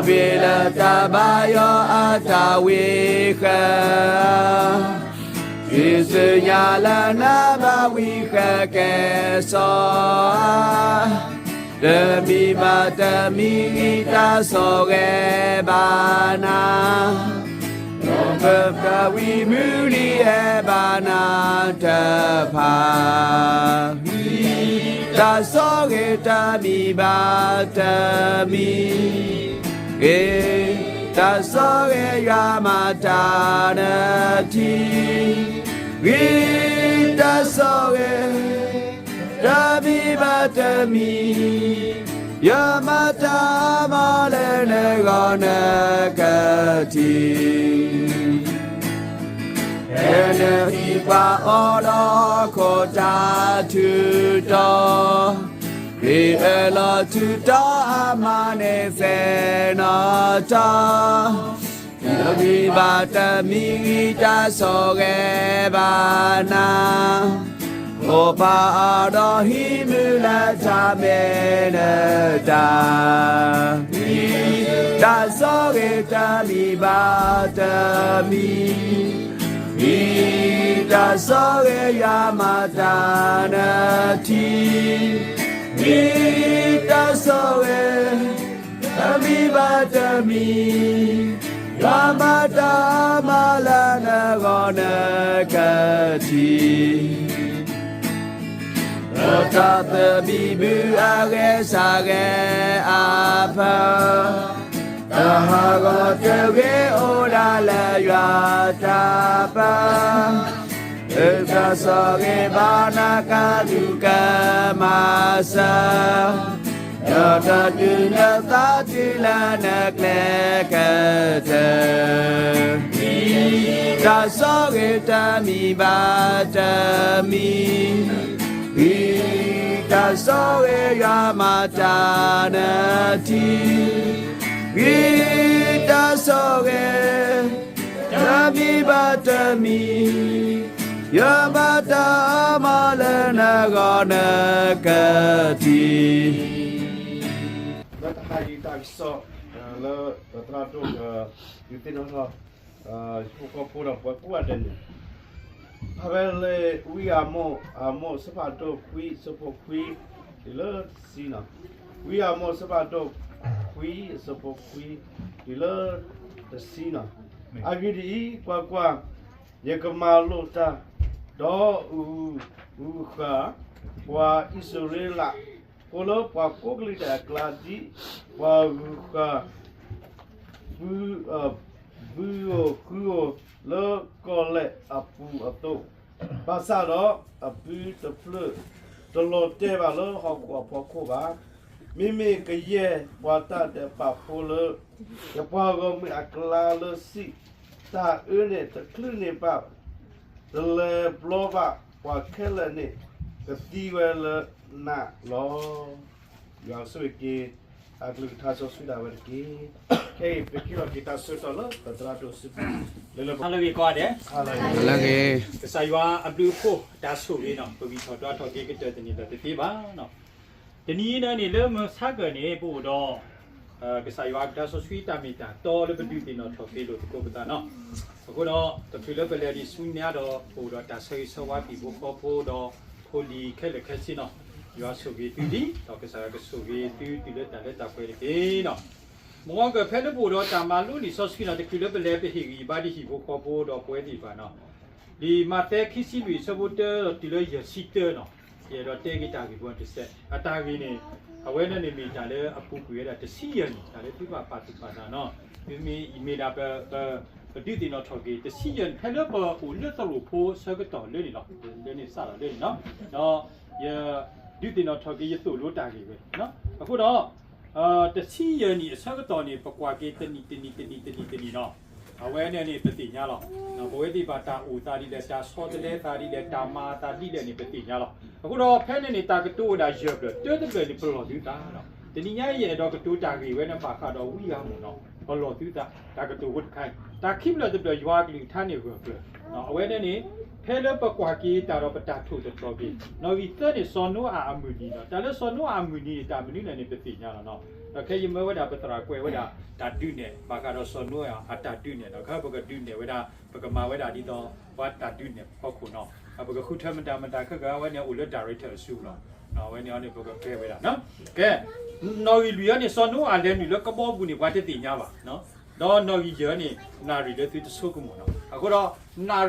ဘ့ၣ်လၢတၢ်ဘါယွၤအတၢ်ဝံဃၢၤ, ယ့ၣ်ၡူးညါလၢနဘၣ်ဝံဃၢၤကဲၤစီၤဧၢ, တမံၤဘၣ်တမံၤဂ့ၤတၢ်ဆိၣ်ဂ့ၤဘၣ်နၤ, ဒီးပကဝံမုၢ်နံၤဟဲဘၣ်နၤတဖၣ် တၢ်ဆိၣ်ဂ့ၤတမံၤဘၣ်တမံၤ, ဂ့ၤတၢ်ဆိၣ်ဂ့ၤယွၤမၤတၢ်နၢထံ, ဂ့ၤတၢ်ဆိၣ်ဂ့ၤ တမံၤဘၣ်တမံၤ, ယွၤမၤတၢ်မၤလၢနဂီၢ်နကထံၣ် ဖဲနဟံၣ်ပှၤအီၤဒီးခိၣ်တၢ်ထူးတီၤ, မ့ၢ်အၢၣ်လီၤထူးတီၤအမၤန့ၢ်သဲနီၢ်တီၤ, တမံၤဘၣ်တမံၤဂ့ၤတၢ်ဆိၣ်ဂ့ၤဘၣ်နၤ, အိၣ်ပာ်အီၤဒီးဟံးမုၢ်လၢထးမ့ၢ်နတၢ် တၢ်ဆိၣ်ဂ့ၤတမံၤဘၣ်တမံၤ, ဂ့ၤတၢ်ဆိၣ်ဂ့ၤယွၤမၤတၢ်နၢထံ, ဂ့ၤတၢ်ဆိၣ်ဂ့ၤ တမံၤဘၣ်တမံၤ, ယွၤမၤတၢ်မၤလၢနဂီၢ်နကထံၣ် လၢတၢ်သဘံၣ်ဘုၣ်အဂဲၤဆးဂဲၤအဖၢ, တၢ်ဟးဂီၤတဂ့ၤအိၣ်ဒၣ်လၢယွၤတၢ်ပၢ, လၢတၢ်ဆိၣ်ဂ့ၤဘၣ်နၤကလူးကမၤစၢၤ, ဒီးတၢ်ဒုးနသးတုၤလၢနကျဲကတၢၢ် တၢ်ဆိၣ်ဂ့ၤတမံၤဘၣ်တမံၤ, ဂ့ၤတၢ်ဆိၣ်ဂ့ၤယွၤမၤတၢ်နၢထံ, ဂ့ၤတၢ်ဆိၣ်ဂ့ၤ တမံၤဘၣ်တမံၤ, ယွၤမၤတၢ်မၤလၢနဂီၢ်နကထံၣ် လၢတဟါအံၤတၢ်ကစီၣ် လၢပသရၣ်ဒိၣ် ဒုးသ့ၣ်နီၣ်ထီၣ် ဟံၣ်ဖိဃီဖိဒီးပှၤကိးဂၤဒဲးန့ၣ်, ဖဲလၢဝံအၤမိၣ်, အၤမိၣ်အဆၢဖးဒိၣ်ခွံ အဆၢဖိခွံ တုၤလၢတဆံန့ၣ်, ဝံအၤမိၣ်အဆၢဖးဒိၣ်ခွံ အဆၢဖိခွံ တုၤလၢတဆံန့ၣ်, အဂ့ၢ်ဒ်အံၤ, ကွၢ်ကွၢ်, ယကမၤလိာ်တၢ်, ဒီးအုၣ်ဃုာ်ဃာ် ပှၤအံၣ်စရ့လးဖိလၢပှၤကိးကလုာ်ဒဲးအကျါ ဒ်ပှၤအုၣ်ဃုာ်ဃာ် ဘုဧိၤဃုဧိၤလၢကီၢ်လဲၣ်အပူၤအသိး, ဘၣ်ဆၣ်ဒီးအဘုတဖျၢၣ် တလီၤတဲာ်ဘၣ်လၢဟီၣ်ခိၣ်အဖီခိၣ်ဘၣ်. မ့မ့ၢ်ကယဲၢ်ပှၤတၢ်ဒဲးဘးဖိလၢ ယပှၤဂီၢ်မုၢ်အကျါလၢစံးတၢ်အၢန့ၣ် တချုးန့ၢ်ဘၣ် တလဲၤဘျီဘၣ်ပှၤခဲလၢာ်န့ၣ် ကသံဝဲလၢနးလီၤ. ယွၤဆိၣ်ဂ့ၤက့ၤ အကလုၢ်ကထါစီဆှံဒၣ်ဝဲတက့ၢ်. ခဲအံၤပကဟ့ၣ်လီၤက့ၤတၢ်ဆၢကတီၢ်လၢပသရၣ်ဒိၣ်စုပူၤ လၢလၢပှဲၤပှဲၤ လၢဂ့ၤကိးဂၤဒဲး, လၢဂ့ၤ, ကစၢ်ယွၤအဘျုးအဖှိၣ်တၢ်ဆိၣ်ဂ့ၤန့ၣ် ပဂံၢ်ထီၣ်ဒွးထီၣ်က့ၤကတၢၢ်တန့ၢ်ဒီးတသ့ဘၣ်. တနံၤအံၤန့ၣ် လၢမုၢ်ဆါခီန့ၣ် ပအိၣ်ဒီး ကစၢ်ယွၤအကလုၢ်ကထါစီဆှံတၢ်မ့ၢ်တၢ်တီလၢပဒုးသ့ၣ်နီၣ်ထီၣ်က့ၤလိာ်သကိးပသးန့ၣ်, အဃိဒီး တချုးလၢပလဲၤဒံးဆူညါဒီး ပအိၣ်ဒီးတၢ်ဆၢဂ့ၤဆၢဝါဟံၣ်ဖိဃီဖိဒီး ဖိလံၤခဲလၢာ်ခဲဆ့န့ၣ်, ယွၤဆိၣ်ဂ့ၤသုလံ, ဒီးကစၢ်ယွၤကဆိၣ်ဂ့ၤသုတုၤလၢတၢ်လၢတၢ်ပှဲၤတက့ၢ်န့ၣ်. မ်ကဖဲလၢပအိၣ်ဒီးတၢ်မၤလိလံာ်စီဆှံန့ၣ် တချုးလၢပလဲၤပဟ့ၣ်ဂံၢ်ဘါဒံးဟံၣ်ဖိဃီဖိဒီးပဝဲသ့ၣ်တဖၣ်န့ၣ်, လံာ်မးသဲခံဆံလွံၢ်အဆၢဖိတၢဒီးတုၤလၢယဲၢ်ဆံတၢန့ၣ်, ယအဲၣ်ဒိးတဲက့ၤတၢ်ဂ့ၢ်ဖိတစဲး, အတၢ်ဂ့ၢ်န့ၣ် အဝဲန့ၣ်န့ၣ်မ့ၢ်တၢ်လၢအပူၤကွံာ်ဝဲဒၣ်တဆံယဲၢ်နံၣ်, တၢ်လၢသုဘၣ်ပာ်သူၣ်ပာ်သးနီၤ, မ့မ့ၢ်မ့ၢ်ဒၣ်ပ ပ ပဒုးသ့ၣ်နီၣ်ထီၣ်က့ၤ တဆံယဲၢ်နံၣ် ဖဲလၢပအိၣ်လၢသရိာ်ဖိဆၢကတီၢ်လၢန့ၣ်လီၤ. လၢန့ၣ်စးထီၣ်လၢန့ၣ်နီၤ, ဒီးယဒုးသ့ၣ်နီၣ်ထီၣ်က့ၤ ယသိၣ်လိတၢ်ဂ့ၢ်ဝဲ, အဃိဒီး တဆံယဲၢ်နံၣ်အဆၢကတီၢ်န့ၣ် ပကွၢ်က့ၤတနံၣ်တနံၣ်တနံၣ်တနံၣ်တနံၣ်နီၤ, အဝဲန့ၣ်န့ၣ် ပသ့ၣ်ညါလီၤ. ပဝဲသ့ၣ်တဖၣ်တၢ်အိၣ်သးဒ်လဲၣ်, တၢ်ဆီတလဲသးဒ်လဲၣ်, တၢ်မၤအသးဒ်လဲၣ်န့ၣ် ပသ့ၣ်ညါလီၤ. အဃိဒီးဖဲန့ၣ်န့ၣ် တၢ်ကတိၤဝဲဒၣ်ယဲၢ်ဖျၢၣ်, တၢတဖျၢၣ်န့ၣ် ပလီၢ်သုသးလီၤ. တနံၤညါအံၤ ယအဲၣ်ဒိးကတိၤတၢ်ဂ့ၢ်ဝဲန့ၣ် ဘၣ်ဃးဒီးဝံအၤမိၣ်နီၤ, ပလီၢ်သုသး, တၢ်ကတိၤဖိတခါအံၤ, တၢ်ခံဖျၢၣ်တဖျၢၣ် ယွၤအကလုၢ်ကထါန့ၣ်ဂၢၢ်ကျၢၤ, အဝဲန့ၣ်န့ၣ် ဖဲလၢပကွၢ်က့ၤတၢ်ဒီးပတၢ်ထိၣ်သတြီၤက့ၤ, နီၣ်ဂံၢ်သၢန့ၣ် စီၤနိအၤအမုၢ်နံၤလီၤ. တၢ်လၢစီၤနိအၤအမုၢ်နံၤန့ၣ် တၢ်မနုၤလဲၣ်န့ၣ် ပသ့ၣ်ညါလီၤနီၤ. ဒီးခဲအံၤယမၢဝဲဒၣ် ပသရၣ်ကွဲးဝဲဒၣ် တၢ်ဒုးနဲၣ်, ဘၣ်ဃးဒီးစီၤနိအၤအတၢ်ဒုးနဲၣ်, ဒီးခဲပကဒုးနဲၣ်ဝဲဒၣ်, ပကမၤဝဲဒၣ်ဒ်သိး ပှၤတၢ်ဒုးနဲၣ်ဖီခိၣ်နီၤ, ပကဃုထၢမတၤမတၤခဲကဝဲန့ၣ် အိၣ်လၢ director အစုလီၤ. အဝဲန့ၣ်အီၤန့ၣ် ပကကွဲးဝဲဒၣ်, ကဲ, နီၣ်ဂံၢ်လွံၢ်အံၤန့ၣ် စီၤနိအၤလဲၤနုာ်လၢကဘီပူၤန့ၣ် ပှၤတသ့ၣ်ညါဘၣ် ဒီးနီၣ်ဂံၢ်ယဲၢ်န့ၣ် နၣ်ရံၣ်လၢသုတဆိကမိၣ်နီၤ. အဃ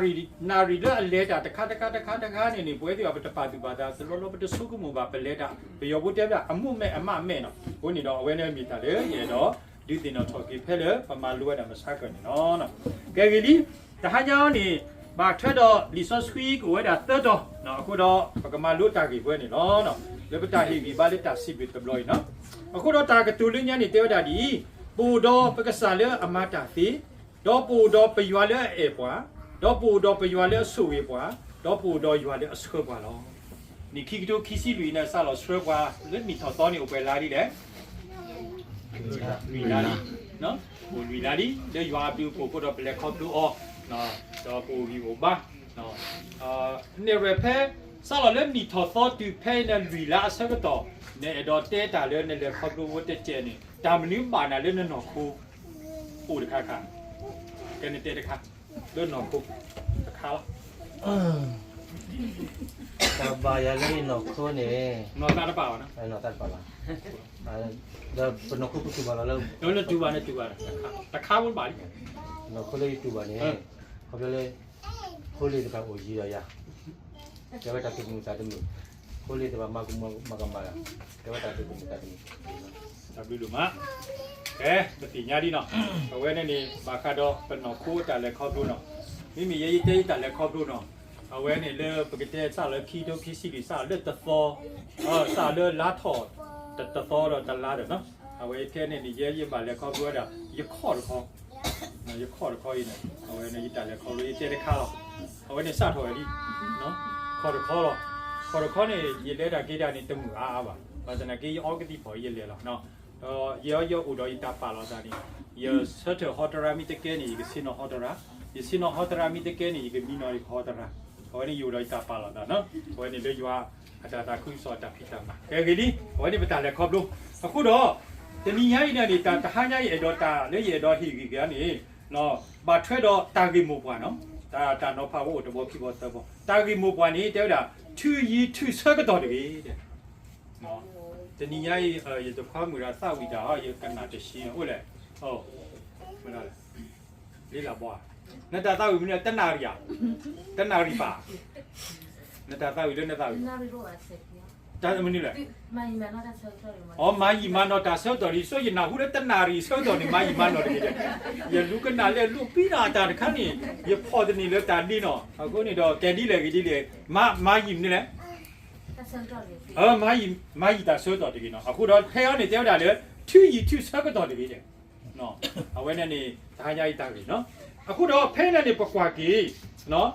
ိဒီး နၣ်ရံၣ်လၢအလဲၤတၢ်တခါတခါတခါတခါန့ၣ်န့ၣ် ပဝဲသ့ၣ်အီၤ ပတပာ်သူၣ်ပာ်သးတလီလီ ပတဆိကမိၣ်ဘၣ် ပလဲၤတၢ်, ပယီၤဖိတဲဝဲဒၣ် အမိၣ်မဲာ်အမးမဲာ်နီၤ. အဃိန့ၣ်ဒီး အဝဲန့ၣ်မ့ၢ်တၢ်လၢယအဲၣ်ဒိး ဒုးသ့ၣ်နီၣ်ထီၣ်က့ၤဖဲလၢ ပမၤလိဝဲဒၣ်မဆါကၢၢ်န့ၣ်လီၤ. ကဲဂ့ၤလံ, တဟါညါအံၤန့ၣ် ဘၣ်ထွဲဒီးလံာ်စီဆှံကအိၣ်ဝဲဒၣ်သၢတီၤ, အဃိဒီး ပကမၤလိတၢ်ဂ့ၢ်ဝဲန့ၣ်လီၤ. လၢပတၢ်ဟ့ၣ်ဂံၢ်ဘါလၢတၢ်စံးဘျုးတဘျီအံၤနီၤ. အဃိဒီးတၢ်ကတိၤလၢညါန့ၣ် တဲဝဲဒၣ်ဒ်အံၤ, ပအိၣ်ဒီးပကစၢ်လၢအမၤတၢ်သ့, ဒီးပအိၣ်ဒီးပယွၤလၢအအဲၣ်ပှၤ, ဒီးပအိၣ်ဒီးပယွၤလၢအဆိၣ်ဂ့ၤပှၤ, ဒီးပအိၣ်ဒီးယွၤလၢအဆှၢပှၤလီၤ. နံၣ်ခံကထိခံဆံလွံၢ်န့ၣ် စးလီၤဆှၢပှၤလၢနံၣ်ထီၣ်သီန့ၣ် အိၣ်ပှဲၤလါဒ်လဲၣ်, လွံၢ်လါလံ, အိၣ်လွံၢ်လါလံ, လၢယွၤအဘျုးအဖှိၣ်အဃိဒီး ပလဲၤခီဖျိအီၤ, ဒီးပအိၣ်ဂံၢ်အိၣ်ဘါ, နဲၣ်ရွဲၣ်ဖဲ စးလီၤလၢနံၣ်ထီၣ်သီတုၤဖဲအံၤန့ၣ် လွံၢ်လါအဆၢကတီၢ်, နအဲၣ်ဒိးတဲတၢ်လၢနလဲၤခီဖျိဖိတကဲးန့ၣ် တၢ်မနုၤဘၣ်နၤလၢနနီၢ်ခိ အိၣ်တခါခါ, ကဲနတဲတခါ, လၢနီၢ်ခိ, တခါလီၤ. တၢ်ဘၣ်ယၤလၢယနီၢ်ခိန့ၣ်, နီၢ်သးတပာ်ဘၣ်နီၤ, နီၢ်သးတပာ်ဘၣ်, ဒီးပနီၢ်ခိပတူၢ်ဘၣ်လီၤလၢ, နတူၢ်ဘၣ်, နတူၢ်ဘၣ်, တခါဖိတဘၣ်လံ, နီၢ်ခိလၢယတူၢ်ဘၣ်န့ၣ်, ခီဖျိလၢ ဖိလံၤတဖၣ်အိၣ်ယံၤဒီးယၤ, တဲဝဲတၢ်သူၣ်တမုာ်သးတမုာ်, ဖိလံၤတဖၣ်မၤကမၣ်, မၤကမၣ်, တဲဝဲတၢ်သူၣ်တမုာ်သးတမုာ်, တၢ်ဘျုးဒိၣ်မး, ကဲ, ပသ့ၣ်ညါလံနီၤ, အဝဲန့ၣ်န့ၣ် ဘၣ်ဃးဒီးပနီၢ်ခိတၢ်လဲၤခီဖျိနီၤ, မ့မ့ၢ်ယဲယတဲယတၢ်လဲၤခီဖျိနီၤ, အဝဲန့ၣ်လၢပကတဲစးလၢခံကထိခံဆံလွံၢ် စးလၢတသီ, စးလၢလါထီၣ်တသီဒီးတလါဒီးနီၤ, အဝဲခဲန့ၣ်န့ၣ် ယဲယဘၣ်လဲၤခီဖျိဝဲဒၣ် ယခီၣ်တခီ ယခီၣ်တခီအံၤန့ၣ် အဝဲန့ၣ်ယတၢ်လဲၤခီဖျိ ယတဲတခါလီၤ. အဝဲန့ၣ်စးထီၣ်ဝဲဒ် ခီၣ်တခီလီၤ. ခီၣ်တခီန့ၣ် ယလဲၤတၢ်က့ၤတၢ်န့ၣ် တမုာ်အါအါဘၣ်. ဘၣ်ဆၣ်သနာ်က့ ယအီကသံၣ်ဖီၣ်ယလဲၤလီၤ. ဒီးယဲယအိၣ်ဒီးယတၢ်ပာ်လီၤသးန့ၣ် ယဆၢထၢၣ်ဟီတရါမ့ၢ်တကဲန့ၣ် ယကဆ့ၣ်နီၤဟီတရါ, ယဆ့ၣ်နီၤဟီတရါမ့ၢ်တကဲန့ၣ် ယကမံနီၤယကဟီတရါ. အဝဲန့ၣ်ယအိၣ်ဒီးယတၢ်ပာ်လီၤသးနီၤ. အဝဲန့ၣ်လၢယွၤအတၢ်သးခုကစီၣ်အတၢ်ဖံးတၢ်မၤ ကဲဂ့ၤလံ. အဝဲန့ၣ်ပတၢ်လဲၤခီဖျိ. အဃိဒီး တနံၤညါအံၤန့ၣ်န့ၣ် တၢ်တဟါညါအံၤ အဲၣ်ဒိးတၢ်လၢယအဲၣ်ဒိးဟ့ၣ်ဂံၢ်က့ၤန့ၣ် ဘၣ်ထွဲဒီးတၢ်ဂ့ၢ်မိၢ်ပှၢ်နီၤ. တၢ် တၢ်နီၤဖးဝဲအိၣ်တဘီခံဘီသၢဘီ. တၢ်ဂ့ၢ်မိၢ်ပှၢ်န့ၣ် တဲဝဲဒၣ် ထုးယံၤထုးဆၢကတီၢ်တဂ့ၤ. တနံၤညါအံၤ ယတခွါမုၣ်ဒီးသးဝံၣ်တၢ်ဟီ ယကနၣ်တဆံအိၣ်လဲၣ်. လံလၢဘီဧါ. နတၢ်သးဝံၣ်မနုၤလဲၣ် တနၣ်ရံၣ်ဧါ. တနၣ်ရံၣ်ပၢ်. နတၢ်သးဝံၣ်လၢနသးဝံၣ် တၢ်မနုၤလဲၣ်. အီ မၤယံာ်မၤနီၢ်တၢ်ဆၢကတီၢ်တဂ့ၤ. ယနၢ်ဟူလၢတနၣ်ရံၣ်ဆၢကတီၢ်န့ၣ် မၤယံာ်မၤနီၢ်တဂ့ၤဒီး ယလူၤကနၣ်လၢအလိၣ်ပံနၤအတၢ်တခါန့ၣ် ယဖီၣ်တန့ၢ်လၢတၢ်ဒ့နီၤ. အဃိန့ၣ်ဒီး ကဲဒ်လဲၣ်ဂ့ၤဒ်လဲၣ် မၤယံာ်မနုၤလဲၣ်. မၤယံာ်တၢ်ဆၢကတီၢ်တဂ့ၤနီၤ. အဃိဒီးဖဲအံၤန့ၣ် တဲဝဲဒၣ်လၢ ထုးယံၤထုးဆၢကတီၢ်တဂ့ၤဒီး အဝဲန့ၣ်န့ၣ် တဟါညါအံၤတၢ်ဂ့ၢ်နီၤ. အဃိဒီးဖဲန့ၣ်န့ၣ် ပကွၢ်က့ၤ လံာ်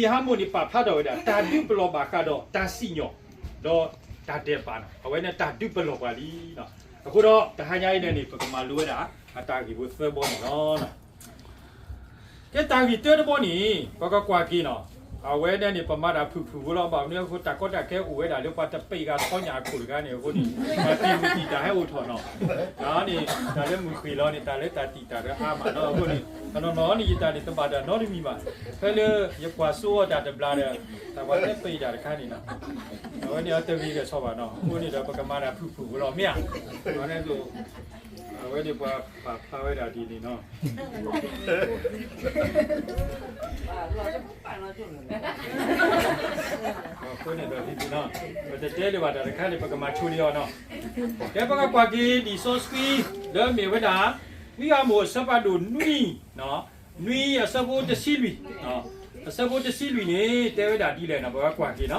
ယဟါမိၣ်န့ၣ် ပာ်ဖျါထီၣ်ဝဲဒၣ် တၢ်ဒုးပလီၢ်ဘၣ်ဃးဒီးတၢ်စံၣ်ညီၣ် ဒီးတၢ်ဒဲးဘးနီၤ. အဝဲန့ၣ်တၢ်ဒုးပလီၢ်ပှၤလံ. အဃိဒီး တဟါညါအံၤန့ၣ်န့ၣ် ပကမၤလိဝဲဒၣ် အတၢ်ဂ့ၢ်ဖိသၢဘီန့ၣ်လီၤ. ကဲတၢ်ဂ့ၢ်တၢတဘီန့ၣ် ပကကွၢ်က့ၤနီၤ. အဝဲန့ၣ်န့ၣ် ပမၤတၢ်ဖုၣ်ဖုၣ်ဖိလီၤ. ဘၣ်မနုၤအဃိ တၢ်ကီတၢ်ခဲအိၣ်ဝဲဒၣ်လၢပှၤတပ့ၤဂၤထီညၣ်အခိၣ်တဂၤန့ၣ်အဃိန့ၣ် တၢ်တံၢ်မုၢ်တံၢ်တၢ်ဟဲအိၣ်ထီၣ်နီၤ. တၢ်န့ၣ် တၢ်လၢမုၢ်ဃ့ၢ်လီၤန့ၣ် တၢ်လၢတၢ်တံၢ်တၢ်လၢအါမးနီၤ. အဃိန့ၣ် တနီၤနီၤန့ၣ် ယတၢ်န့ၣ် တဘၣ်တၢ်နီတမံၤဘၣ်. ဖဲလၢယကွၢ်စိအီၤတၢ်တဘျါဒီး တၢ်ပှၤတဲပ့ၤတၢ်တခါန့ၣ်နီၤ. အဝဲန့ၣ်အတဂ့ၤကဲၣ်ဆိးဘၣ်နီၤ. အဃိန့ၣ်ဒီး ပကမၤတၢ်ဖုၣ်ဖုၣ်ဖိလီၤ မ့ၢ်ဧါ. အဝဲန့ၣ် အဝဲန့ၣ်ပှၤပာ်ဖျါဝဲဒၣ်ဒ်န့ၣ်နီၤ. အဃိန့ၣ်ဒီးဒ်န့ၣ်နီၤ, ပတတဲလၢၤဘၣ်တၢ်တခါန့ၣ် ပကမၤဆိလံအီၤနီၤ. ကဲပကကွၢ်က့ၤလံာ်စီဆှံ လၢမ့ၢ်ဝဲဒၣ် ဝံအၤမိၣ်အဆၢဖးဒိၣ်နွံ, နွံအဆၢဖိတဆံလွံၢ်, အဆၢဖိတဆံလွံၢ်န့ၣ် တဲဝဲဒၣ်ဒ်လဲၣ်နီၤ, ပကကွၢ်က့ၤနီ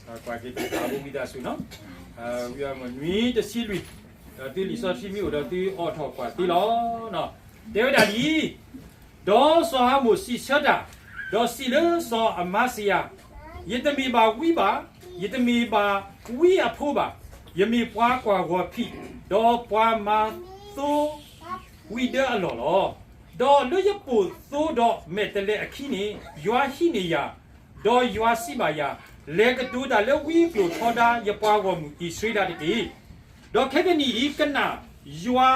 ၤ, ကွၢ်က့ၤတၢ်သးဘိဝံသးစူၤနီၤ, ဝံအၤမိၣ်နွံတဆံလွံၢ်, ဒီးသုလံာ်စီဆှံမ့ၢ်အိၣ်ဒီးသုအိးထီၣ်ကွၢ်သ့လီၤ. တဲဝဲဒၣ်ဒ်အံၤ, ဒီးစီၤအၤမိၣ်စံးဆၢတၢ်, ဒီးစံးလၢစီၤအမၤစံယၤ, ယတမ့ၢ်ဘၣ်ဝံဘၣ်, ယတမ့ၢ်ဘၣ်ဝံအဖိဘၣ်, ယမ့ၢ်ပှၤကွၢ်ဂီၤဖံး, ဒီးပှၤမၤသိဝံဒၢအလီၢ်လီၤ. ဒီးလၢယပိာ်သိဒီးမဲာ်တဲးလဲးအခံန့ၣ် ယွၤဟံးန့ၢ်ယၤ, ဒီးယွၤစံးဘၣ်ယၤ, လဲၤကတိၤတၢ်လၢဝံကျိာ်ထီဒါယပှၤဂီၢ်မုၢ်အံၣ်စရ့လးတက့ၢ်. ဒီးခဲကနံၣ်အံၤ ကနၣ်ယွၤ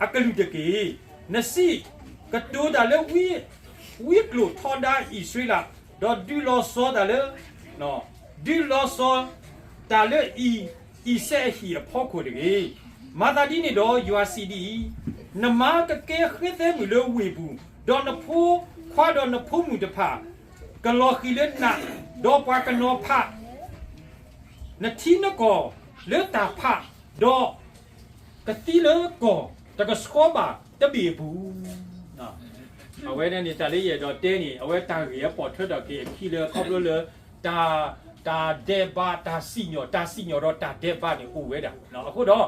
အကလုၢ်တက့ၢ်. နစံး, ကတိၤတၢ်လၢဝံကျိာ်ထီဒါအံၣ်စရ့လး, ဒီးဒုးလီၤဆီတၢ်လၢ, ဒုးလီၤဆီတၢ်လၢအံၣ်စဲအဟံၣ်အဖီခိၣ်တဂ့ၤ. မၤသးဒ်န့ၣ်ဒီးယွၤစံးဒ်အံၤ, နမါကကဲဃဲသဲမုၣ်လၢဝ့ၢ်ပူၤ, ဒီးနဖိခွါဒီးနဖိမုၣ်တဖၣ် ကလီၤဃံၤလၢနး, ဒီးပှၤကနီၤဖး နထံနကီၢ်လၢတၢ်ဖး, ဒီးကသံလၢကီၢ်တကဆှီဘၣ်တဘ့ၣ်အပူၤ. အဝဲန့ၣ်န့ၣ် တၢ်လၢယအဲၣ်ဒိးတဲန့ၣ် အဝဲတၢ်ဂ့ၢ်အပိာ်ထွဲထီၣ်က့ၤအခံလၢ ခီဖျိလၢ တၢ်, တၢ်ဒဲးဘး တၢ်စံၣ်ညီၣ်, တၢ်စံၣ်ညီၣ်ဒီးတၢ်ဒဲးဘးန့ၣ်အိၣ်ဝဲဒၣ်. အဃိဒီး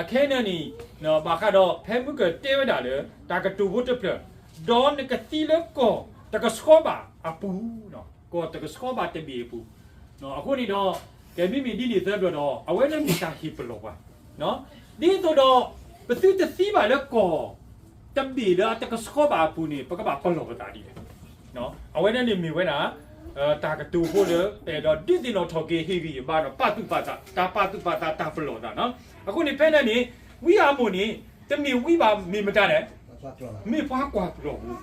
အခဲအံၤန့ၣ်န့ၣ် ဘၣ်ဃးဒီးဖဲမုၢ်ကၢၢ်တဲဝဲဒၣ်လၢ တၢ်ကတိၤဖိတဖျၢၣ်, ဒီးနကသံလၢကီၢ်တကဆှီဘၣ်အပူၤ, ကီၢ်တကဆှီဘၣ်တဘ့ၣ်အပူၤ. အဃိန့ၣ်ဒီး ကဲမ့မ့ၢ်ဒ်န့ၣ်သၢဘျီဒီး အဝဲန့ၣ်မ့ၢ်တၢ်ဟ့ၣ်ပလီၢ်ပှၤ, ဒ်သိးဒီး ပသုတသံဘၣ်လၢကီၢ်တဘ့ၣ်လၢအတကဆှီဘၣ်အပူၤန့ၣ် ပကဘၣ်ပလီၢ်ပသးဒ်လဲၣ်. အဝဲန့ၣ်န့ၣ်မ့ၢ်ဝဲဒၣ် တၢ်ကတိၤဖိလၢ အဲၣ်ဒိးဒုးသ့ၣ်နီၣ်ထီၣ်က့ၤဟ့ၣ်ဂံၢ်ဟ့ၣ်ဘါဒီး ပာ်သူၣ်ပာ်သး, တၢ်ပာ်သူၣ်ပာ်သး တၢ်ပလီၢ်သးနီၤ. အဃိန့ၣ်ဖဲန့ၣ်န့ၣ် ဝံအၤမိၣ်န့ၣ် တမ့ၢ်ဝံဘၣ် မ့ၢ်မတၤလဲၣ်, မ့ၢ်ပှၤကွၢ်ပျီၢ်ပူၤ,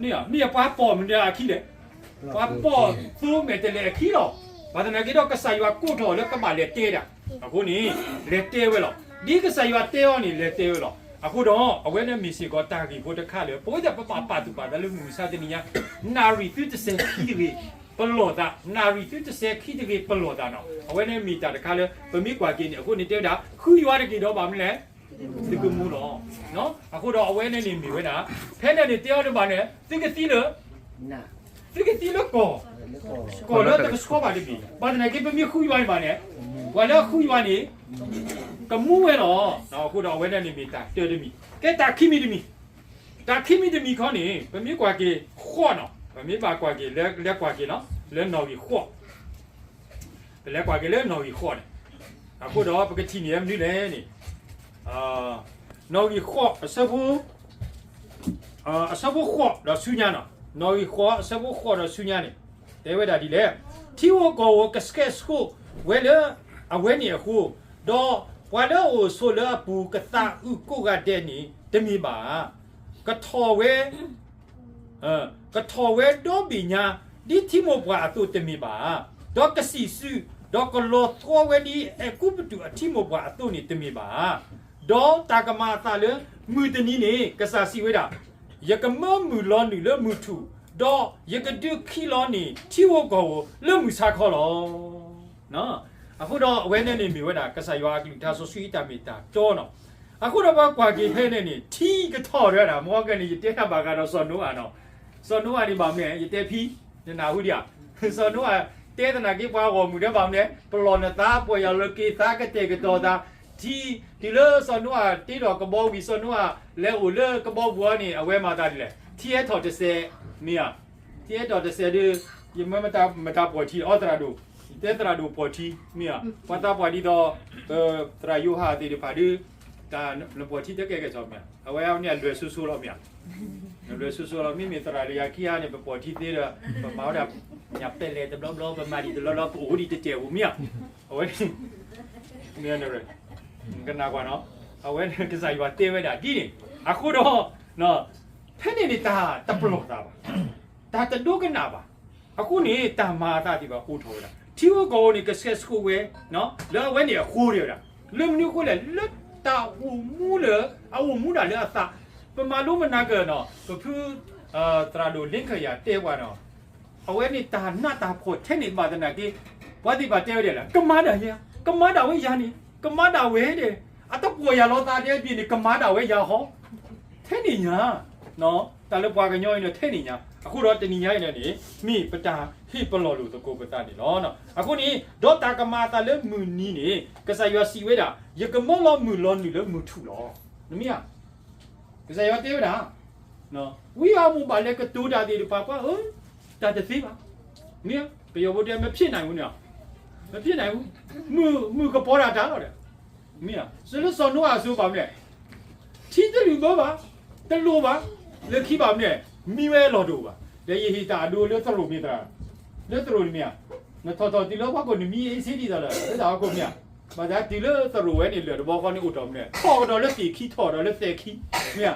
မ့ၢ်ပှၤပိာ်မတၤအခံလဲၣ်, ပှၤပိာ်သိမဲာ်တဲးလဲးအခံလီၤ. ဘၣ်သနာ်က့ဒီး ကစၢ်ယွၤကိးထီၣ်အီၤလၢကဘၣ်လဲၤတဲဒၣ်, အဃိန့ၣ် လဲၤတဲဝဲလီၤ. ဒ်ကစၢ်ယွၤတဲအီၤန့ၣ် လဲၤတဲဝဲလီၤ. အဃိဒီး အဝဲန့ၣ်မ့ၢ်စ့ၢ်ကီးတၢ်ဂ့ၢ်ဖိတခါလၢ ပဝဲဒၣ်ပဘၣ်ပာ်သူၣ်ပာ်သးလၢမုၢ်မဆါတနံၤညါ, နၣ်ရံၣ်သုတစဲးခံတဂ့ၤ ပလီၢ်သး, နၣ်ရံၣ်သုတစဲးခံတဂ့ၤပလီၢ်သးနီၤ. အဝဲန့ၣ်မ့ၢ်တၢ်တခါလၢ ပမ့ၢ်ကွၢ်က့ၤန့ၣ် အဃိန့ၣ်တဲဝဲဒၣ် ဃုယွၤတက့ၢ်ဒီးဘၣ်မနုၤလဲၣ်, သုကမူလီၤ. အဃိဒီးအဝဲန့ၣ်န့ၣ်မ့ၢ်ဝဲဒၣ် ဖဲန့ၣ်န့ၣ်တဲအီၤဒ်ဘၣ်န့ၣ် သုကသံလၢ သုကသံလၢကီၢ်, ကီၢ်လၢတကဆှီဘၣ်တဘ့ၣ်, ဘၣ်သနာ်က့ ပမ့ၢ်ဃုယွၤန့ၣ်ဘၣ်န့ၣ်, ပှၤလၢအဃုယွၤန့ၣ် ကမူဝဲလီၤ. အဃိဒီးအဝဲန့ၣ်န့ၣ်မ့ၢ်တၢ်တၢတမံၤ, ကဲတၢ်ခံမံၤတမံၤ, တၢ်ခံမံၤတမံၤခီန့ၣ် ပမ့ၢ်ကွၢ်က့ၤဃီနီၤ, ပမ့ၢ်ဘၣ်ကွၢ်က့ၤ လဲၤကွၢ်က့ၤလီၤ လၢနီၣ်ဂံၢ်ဃီ ပလဲၤကွၢ်က့ၤလၢနီၣ်ဂံၢ်ဃီန့ၣ်, အဃိဒီးပကထံၣ်န့ၢ်မနုၤလဲၣ်န့ၣ်, နီၣ်ဂံၢ်ဃီ အဆၢဖိဃိးဒီးဆူညါနီၤ, နီၣ်ဂံၢ်ဃီ အဆၢဖိဃိးဒီးဆူညါန့ၣ် တဲဝဲဒၣ်ဒ်လဲၣ်, ထံဧိၤကီၢ်ဧိၤကဆှဲးဆှိးဝဲလၢအဝဲန့ၣ်အဃိ, ဒီးပှၤလၢအအိၣ်ဆိးလၢအပူၤကသးအုးကိးဂၤဒဲးန့ၣ် တမ့ၢ်ဘၣ်ဧါ. ကထီၣ်ဝဲ ကထီၣ်ဝဲဒီဘ့ၣ်ညါ ဒ်ထံမိၢ်ပှၢ်အသိးတမ့ၢ်ဘၣ်ဧါ. ဒီးကစံၣ်စု, ဒီးကလီၤသီဝဲဒ်အဲၤကူပတူးအထံမိၢ်ပှၢ်အသိးန့ၣ်တမ့ၢ်ဘၣ်ဧါ. ဒီးတၢ်ကမၤအသးလၢ မုၢ်တနံၤန့ၣ် ကစၢ်စံးဝဲဒၣ်, ယကမၢမုၢ်လီၤနုာ်လၢမုၢ်ထူၣ်, ဒီးယကဒုးခံလီၤန့ၢ်ထံဧိၤကီၢ်ဧိၤလၢမုၢ်ဆါခီလီၤ. အဃိဒီးအဝဲန့ၣ်န့ၣ်မ့ၢ်ဝဲဒၣ် ကစၢ်ယွၤအကလုၢ်ကထါစီဆှံအတၢ်မ့ၢ်တၢ်တီနီၤ. အဃိဒီးပှၤကွၢ်က့ၤဖဲန့ၣ်န့ၣ် ထံကထီၣ်တဝဲဒၣ်, မ့ၢ်ကဲန့ၣ် ယတဲတၢ်ဘၣ်ဃးဒီးစီၤနိအၤနီၤ. စီၤနိအၤန့ၣ်ဘၣ်မနုၤလဲၣ် ယတဲဖံ, နနၢ်ဟူဒံးဧါ. စီၤနိအၤတဲသနာ်က့ပှၤဂီၢ်မုၢ်ဒဲးဘၣ်မနုၤလဲၣ် ပလီၢ်နသး ပီၢ်ယၢ်လီၤက့ၤသး ကတဲာ်ကတီၤသး, ထံ, တုၤလၢစီၤနိအၤတ့ထီၣ်ကဘီဝံၤ စီၤနိအၤလဲၤအိၣ်လၢကဘီပူၤအီၤန့ၣ် အဝဲမၤသးဒ်လဲၣ်, ထံဟဲထီၣ်တစဲး, မ့ၢ်ဧါ. ထံဟဲထီၣ်တစဲးဒီး ယမ့ၢ်မတၤပှီၢ်ထံအီၤ သရၣ်ဒိၣ်, ယတဲသရၣ်ဒိၣ်ပှီၢ်ထံ, မ့ၢ်ဧါ. ပှၤသးပှၢ်ဒ်သိး သရၣ်ယိၤဟၣ်သ့ၣ်တဖၣ်ဒီး တၢ်နပှီၢ်ထံတကဲကဲစီၤမ့ၢ်ဧါ, အဝဲအန့ၣ်အလွဲၢ်ဆိဆိလီၤမ့ၢ်ဧါ. အလွဲၢ်ဆိဆိလီၤ, မ့မ့ၢ်သရၣ်ဒီးယၤခံဂၤန့ၣ် ပပှီၢ်ထံသ့ဒီး ပမၤဝဲဒၣ် ညၣ်ပဲလဲၣ်တဘျီဘျီ ပမၤဒံးတဘျီဘျီ ပအိၣ်ဒံးတတဲာ်ဧိၤမ့ၢ်ဧါ. အဝဲ မ့ၢ် ကနၣ်ကွၢ်နီၤ, အဝဲန့ၣ်ကစၢ်ယွၤတဲဝဲဒၣ်ဒ်န့ၣ်, အဃိဒီး ဖဲန့ၣ်န့ၣ်တၢ်တပလီၢ်သးဘၣ်, တၢ်တဒိကနၣ်ဘၣ်. အဃိန့ၣ် တၢ်မၤအသးသ့ၣ်တဖၣ်အိၣ်ထီၣ်ဝဲဒၣ်, ထံဧိၤကီၢ်ဧိၤန့ၣ် ကဆှဲးဆှိးဝဲ လၢအဝဲန့ၣ်အဃိဒၣ်ဝဲဒၣ်, လၢမနုၤအဃိလဲၣ်, လၢ တၢ်အိၣ်မူလၢ အအိၣ်မူဒၣ်လၢအသး, ပမၤလိမနၤကၢၢ်နီၤ ပဖု သရၣ်ဒိၣ်လ့ခၢၣ်ယၤတဲပှၤနီၤ, အဝဲန့ၣ်တၢ်နးတၢ်ဖှီၣ်ထဲန့ၣ်ဘၣ်သနာ်က့, ပှၤသ့ၣ်တဖၣ်တဲဝဲဒၣ်လၢ ကမၤဒၣ်ယၤ, ကမၤဒၣ်ဝဲယၤန့ၣ်, ကမၤဒၣ်ဝဲဒီး အတပှီၢ်ယၤလီၤသးဒဲးဘ့ၣ်န့ၣ် ကမၤဒၣ်ဝဲယၤဟီ, ထဲန့ၣ်ညါ တၢ်လၢပှၤကညီအံၤန့ၣ် ထဲန့ၣ်ညါ, အဃိဒီးတနံၤညါအံၤန့ၣ် မ့ၢ်ပတၢ်ဟ့ၣ်ပလီၢ်လိာ်သကိးပသးန့ၣ်လီၤ. အဃိန့ၣ် ဒီးတၢ်ကမၤအသးလၢမုၢ်နံၤန့ၣ် ကစၢ်ယွၤစံးဝဲဒၣ် ယကမၢလီၤမုၢ်လီၤနုာ်လၢမုၢ်ထူၣ်လီၤ. နမ့ၢ်ဧါ, ကစၢ်ယွၤတဲဝဲဒၣ် ဝံအမိၢ်ဘၣ်လဲၤကတိၤတၢ်သ့ၣ်တဖၣ်ပှၤဧၢ, တၢ်တသ့ဘၣ်. မ့ၢ် ပယီၤဖိတဲ မဖြစ်နိုင်ဘူးန့ၣ်, မဖြစ်နိုင်ဘူး, မုၢ်ကပီၤတၢ်တၢ်လီၤဒီး, မ့ၢ် စလၢစီၤနိအၤအစိၤဘၣ်မနုၤလဲၣ်, ထံတလုာ်ဘၢဘၣ်, တလိၣ်ဘၣ်, လၢခံဘၣ်မနုၤလဲၣ်, မံဝဲအလီၢ်တအိၣ်ဘၣ်. ဒီးယဟ့ၣ်တၢ်အဒိလၢသရိာ်မ့ၢ်သရၣ်, လၢသရိာ်န့ၣ်မ့ၢ်ဧါ, နထီၣ်ထီၣ်တုၤလၢဟီၣ်ခိၣ်နမံအ့စ့ဒ်သိးလၢ လၢတၢ်ဟီၣ်ခိၣ်မ့ၢ်ဧါ, ဘၣ်ဆၣ်တုၤလၢသရိာ်ဝဲန့ၣ် လၢၢ်တဘီဃီန့ၣ်အိၣ်ထီၣ်မနုၤလဲၣ်, ထီၣ်ကဒီးလၢသ့ၣ်ခံ ထီၣ်ဒီးလၢသဲးခံ, မ့ၢ်ဧါ,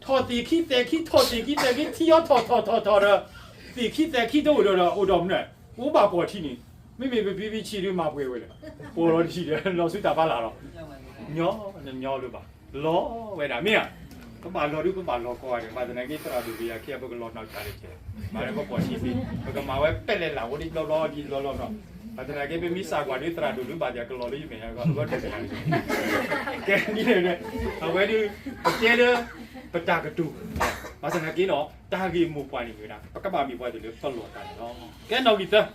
ထီၣ်သ့ၣ်ခံ သဲးခံ ထီၣ်သ့ၣ်ခံ သဲးခံ ထံအီထီၣ်ထီၣ်ထီၣ်ထီၣ်ဒီး သ့ၣ်ခံသဲးခံတအိၣ်ဒီး အိၣ်ထီၣ်မနုၤလဲၣ်, အိၣ်ဘၣ်ပှီၢ်ထံန့ၣ်, မ့မ့ၢ်ပဖံဖံဆံးဒုးမၤပှဲၤဝဲလၢ ပှီၢ်လီၤတဆံးဒီး လီၤဆူတၢ်ဖးလာ်လီၤ. ညီ နညီလၢၤဘၣ်, လီၤဝဲဒၣ်မ့ၢ်ဧါ, ပဘၣ်လီၤဒုး ပဘၣ်လီၤကီဂၤဒဲး, ဘၣ်သနာ်က့ သရၣ်ဒိၣ်ကယၤခံဂၤ ပကလီၤနီၢ်ကၢ်တက့ၢ်, မၤလၢပပှီၢ်ထံသ့, ပကမၤဝဲပဲလဲၣ်လၢ်ဝဲဒ်ဘျီဘျီဒ်ဘျီဘျီနီၤ, ဘၣ်သနာ်က့ ပမ့ၢ်စၢ်ကွၢ်ဒုး သရၣ်ဒိၣ်ဒုးဘၣ်သ့ၣ်ကလီၤလၢယမဲာ်ညါကီး အဂီၢ်တက့ၢ်, ကဲဒ်လဲၣ်, အဝဲဒုး ပတဲလၢ ပတၢ်ကတိၤ, ဘၣ်သနာ်က့နီၤ တၢ်ဂ့ၢ်မိၢ်ပှၢ်န့ၣ်မ့ၢ်ဝဲဒၣ် ပကဘၣ်မ့ၢ်ပှၤဒ်လၢပလီၢ်တၢ်န့ၣ်လီၤ. ကဲနီၣ်ဂံၢ်သၢ,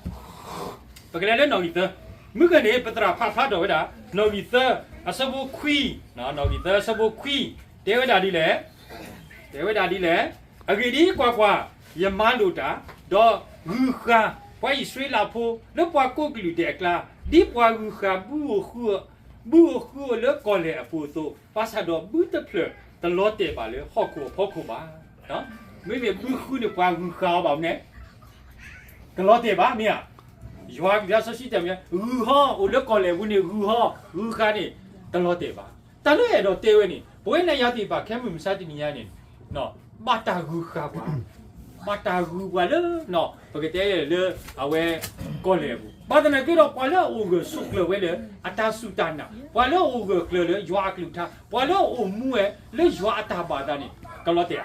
ပကလဲၤလၢနီၣ်ဂံၢ်သၢ, မုၢ်ကန့ၣ် ပသရၣ်ဖးဖျါထီၣ်ဝဲဒၣ် နီၣ်ဂံၢ်သၢ အဆၢဖိခွံ, နီၣ်ဂံၢ်သၢ အဆၢဖိခွံ, တဲဝဲဒၣ်ဒ်လဲၣ်, တဲဝဲဒၣ်ဒ်လဲၣ်, အဂ့ၢ်ဒ်အံၤ, ကွၢ်ကွၢ်, ယမၤလိာ်တၢ်, ဒီးဂုၤဃာ်ပှၤအံၣ်စရ့လးဖိ လၢပှၤကိးကလုာ်ဒဲးအကျါ, ဒ်ပှၤဂုၤဃာ် ဘုဧိၤဃုဧိၤလၢကီၢ်လဲၢ်အပူၤအသိး, ဘၣ်ဆၣ်ဒီးဘုတဖျၢၣ်တလီၤတဲာ်ဘၣ်လၢဟီၣ်ခိၣ်အဖီခိၣ်ဘၣ်. မ့မ့ၢ်ဘုဃုန့ၣ် ပှၤဂုၤဃာ်အီၤဘၣ်မနုၤလဲၣ်, တလီၤတဲာ်ဘၣ်မ့ၢ်ဧါ. ယွၤကလုၢ်ကထါစီဆှံတဲမ့ၢ် ဂုၤဟီ အိၣ်လၢကီၢ်လဲၢ်ပူၤန့ၣ် ဂုၤဟီ, ဂုၤဃာ်န့ၣ် တလီၤတဲာ်ဘၣ်. တၢ်လၢအဲၣ်ဒိးတဲဝဲန့ၣ် ပဝဲနၤယၤသ့ၣ်တဖၣ်ခဲမုၢ်မဆါတနံၤညါန့ၣ် ဘၣ်တၢ်ဂုၤဃာ်ပှၤ, ဘၣ်တၢ်ဂုၤပှၤလၢ ပကတဲလၢအဝဲ ကီၢ်လဲၢ်အပူၤ, ဘၣ်သနာ်က့ဒီး ပှၤလၢအအိၣ်ဂၢၢ်ဆိးကျၢၤဝဲလၢ အတၢ်စူၢ်တၢ်နာ်, ပှၤလၢအအိၣ်ဂၢၢ်ကျၢၤလၢယွၤအကလုၢ်ကထါ, ပှၤလၢအအိၣ်မူဝဲလၢယွၤအတၢ်ဘၣ်သးန့ၣ် တလီၤတဲာ်ဧါ.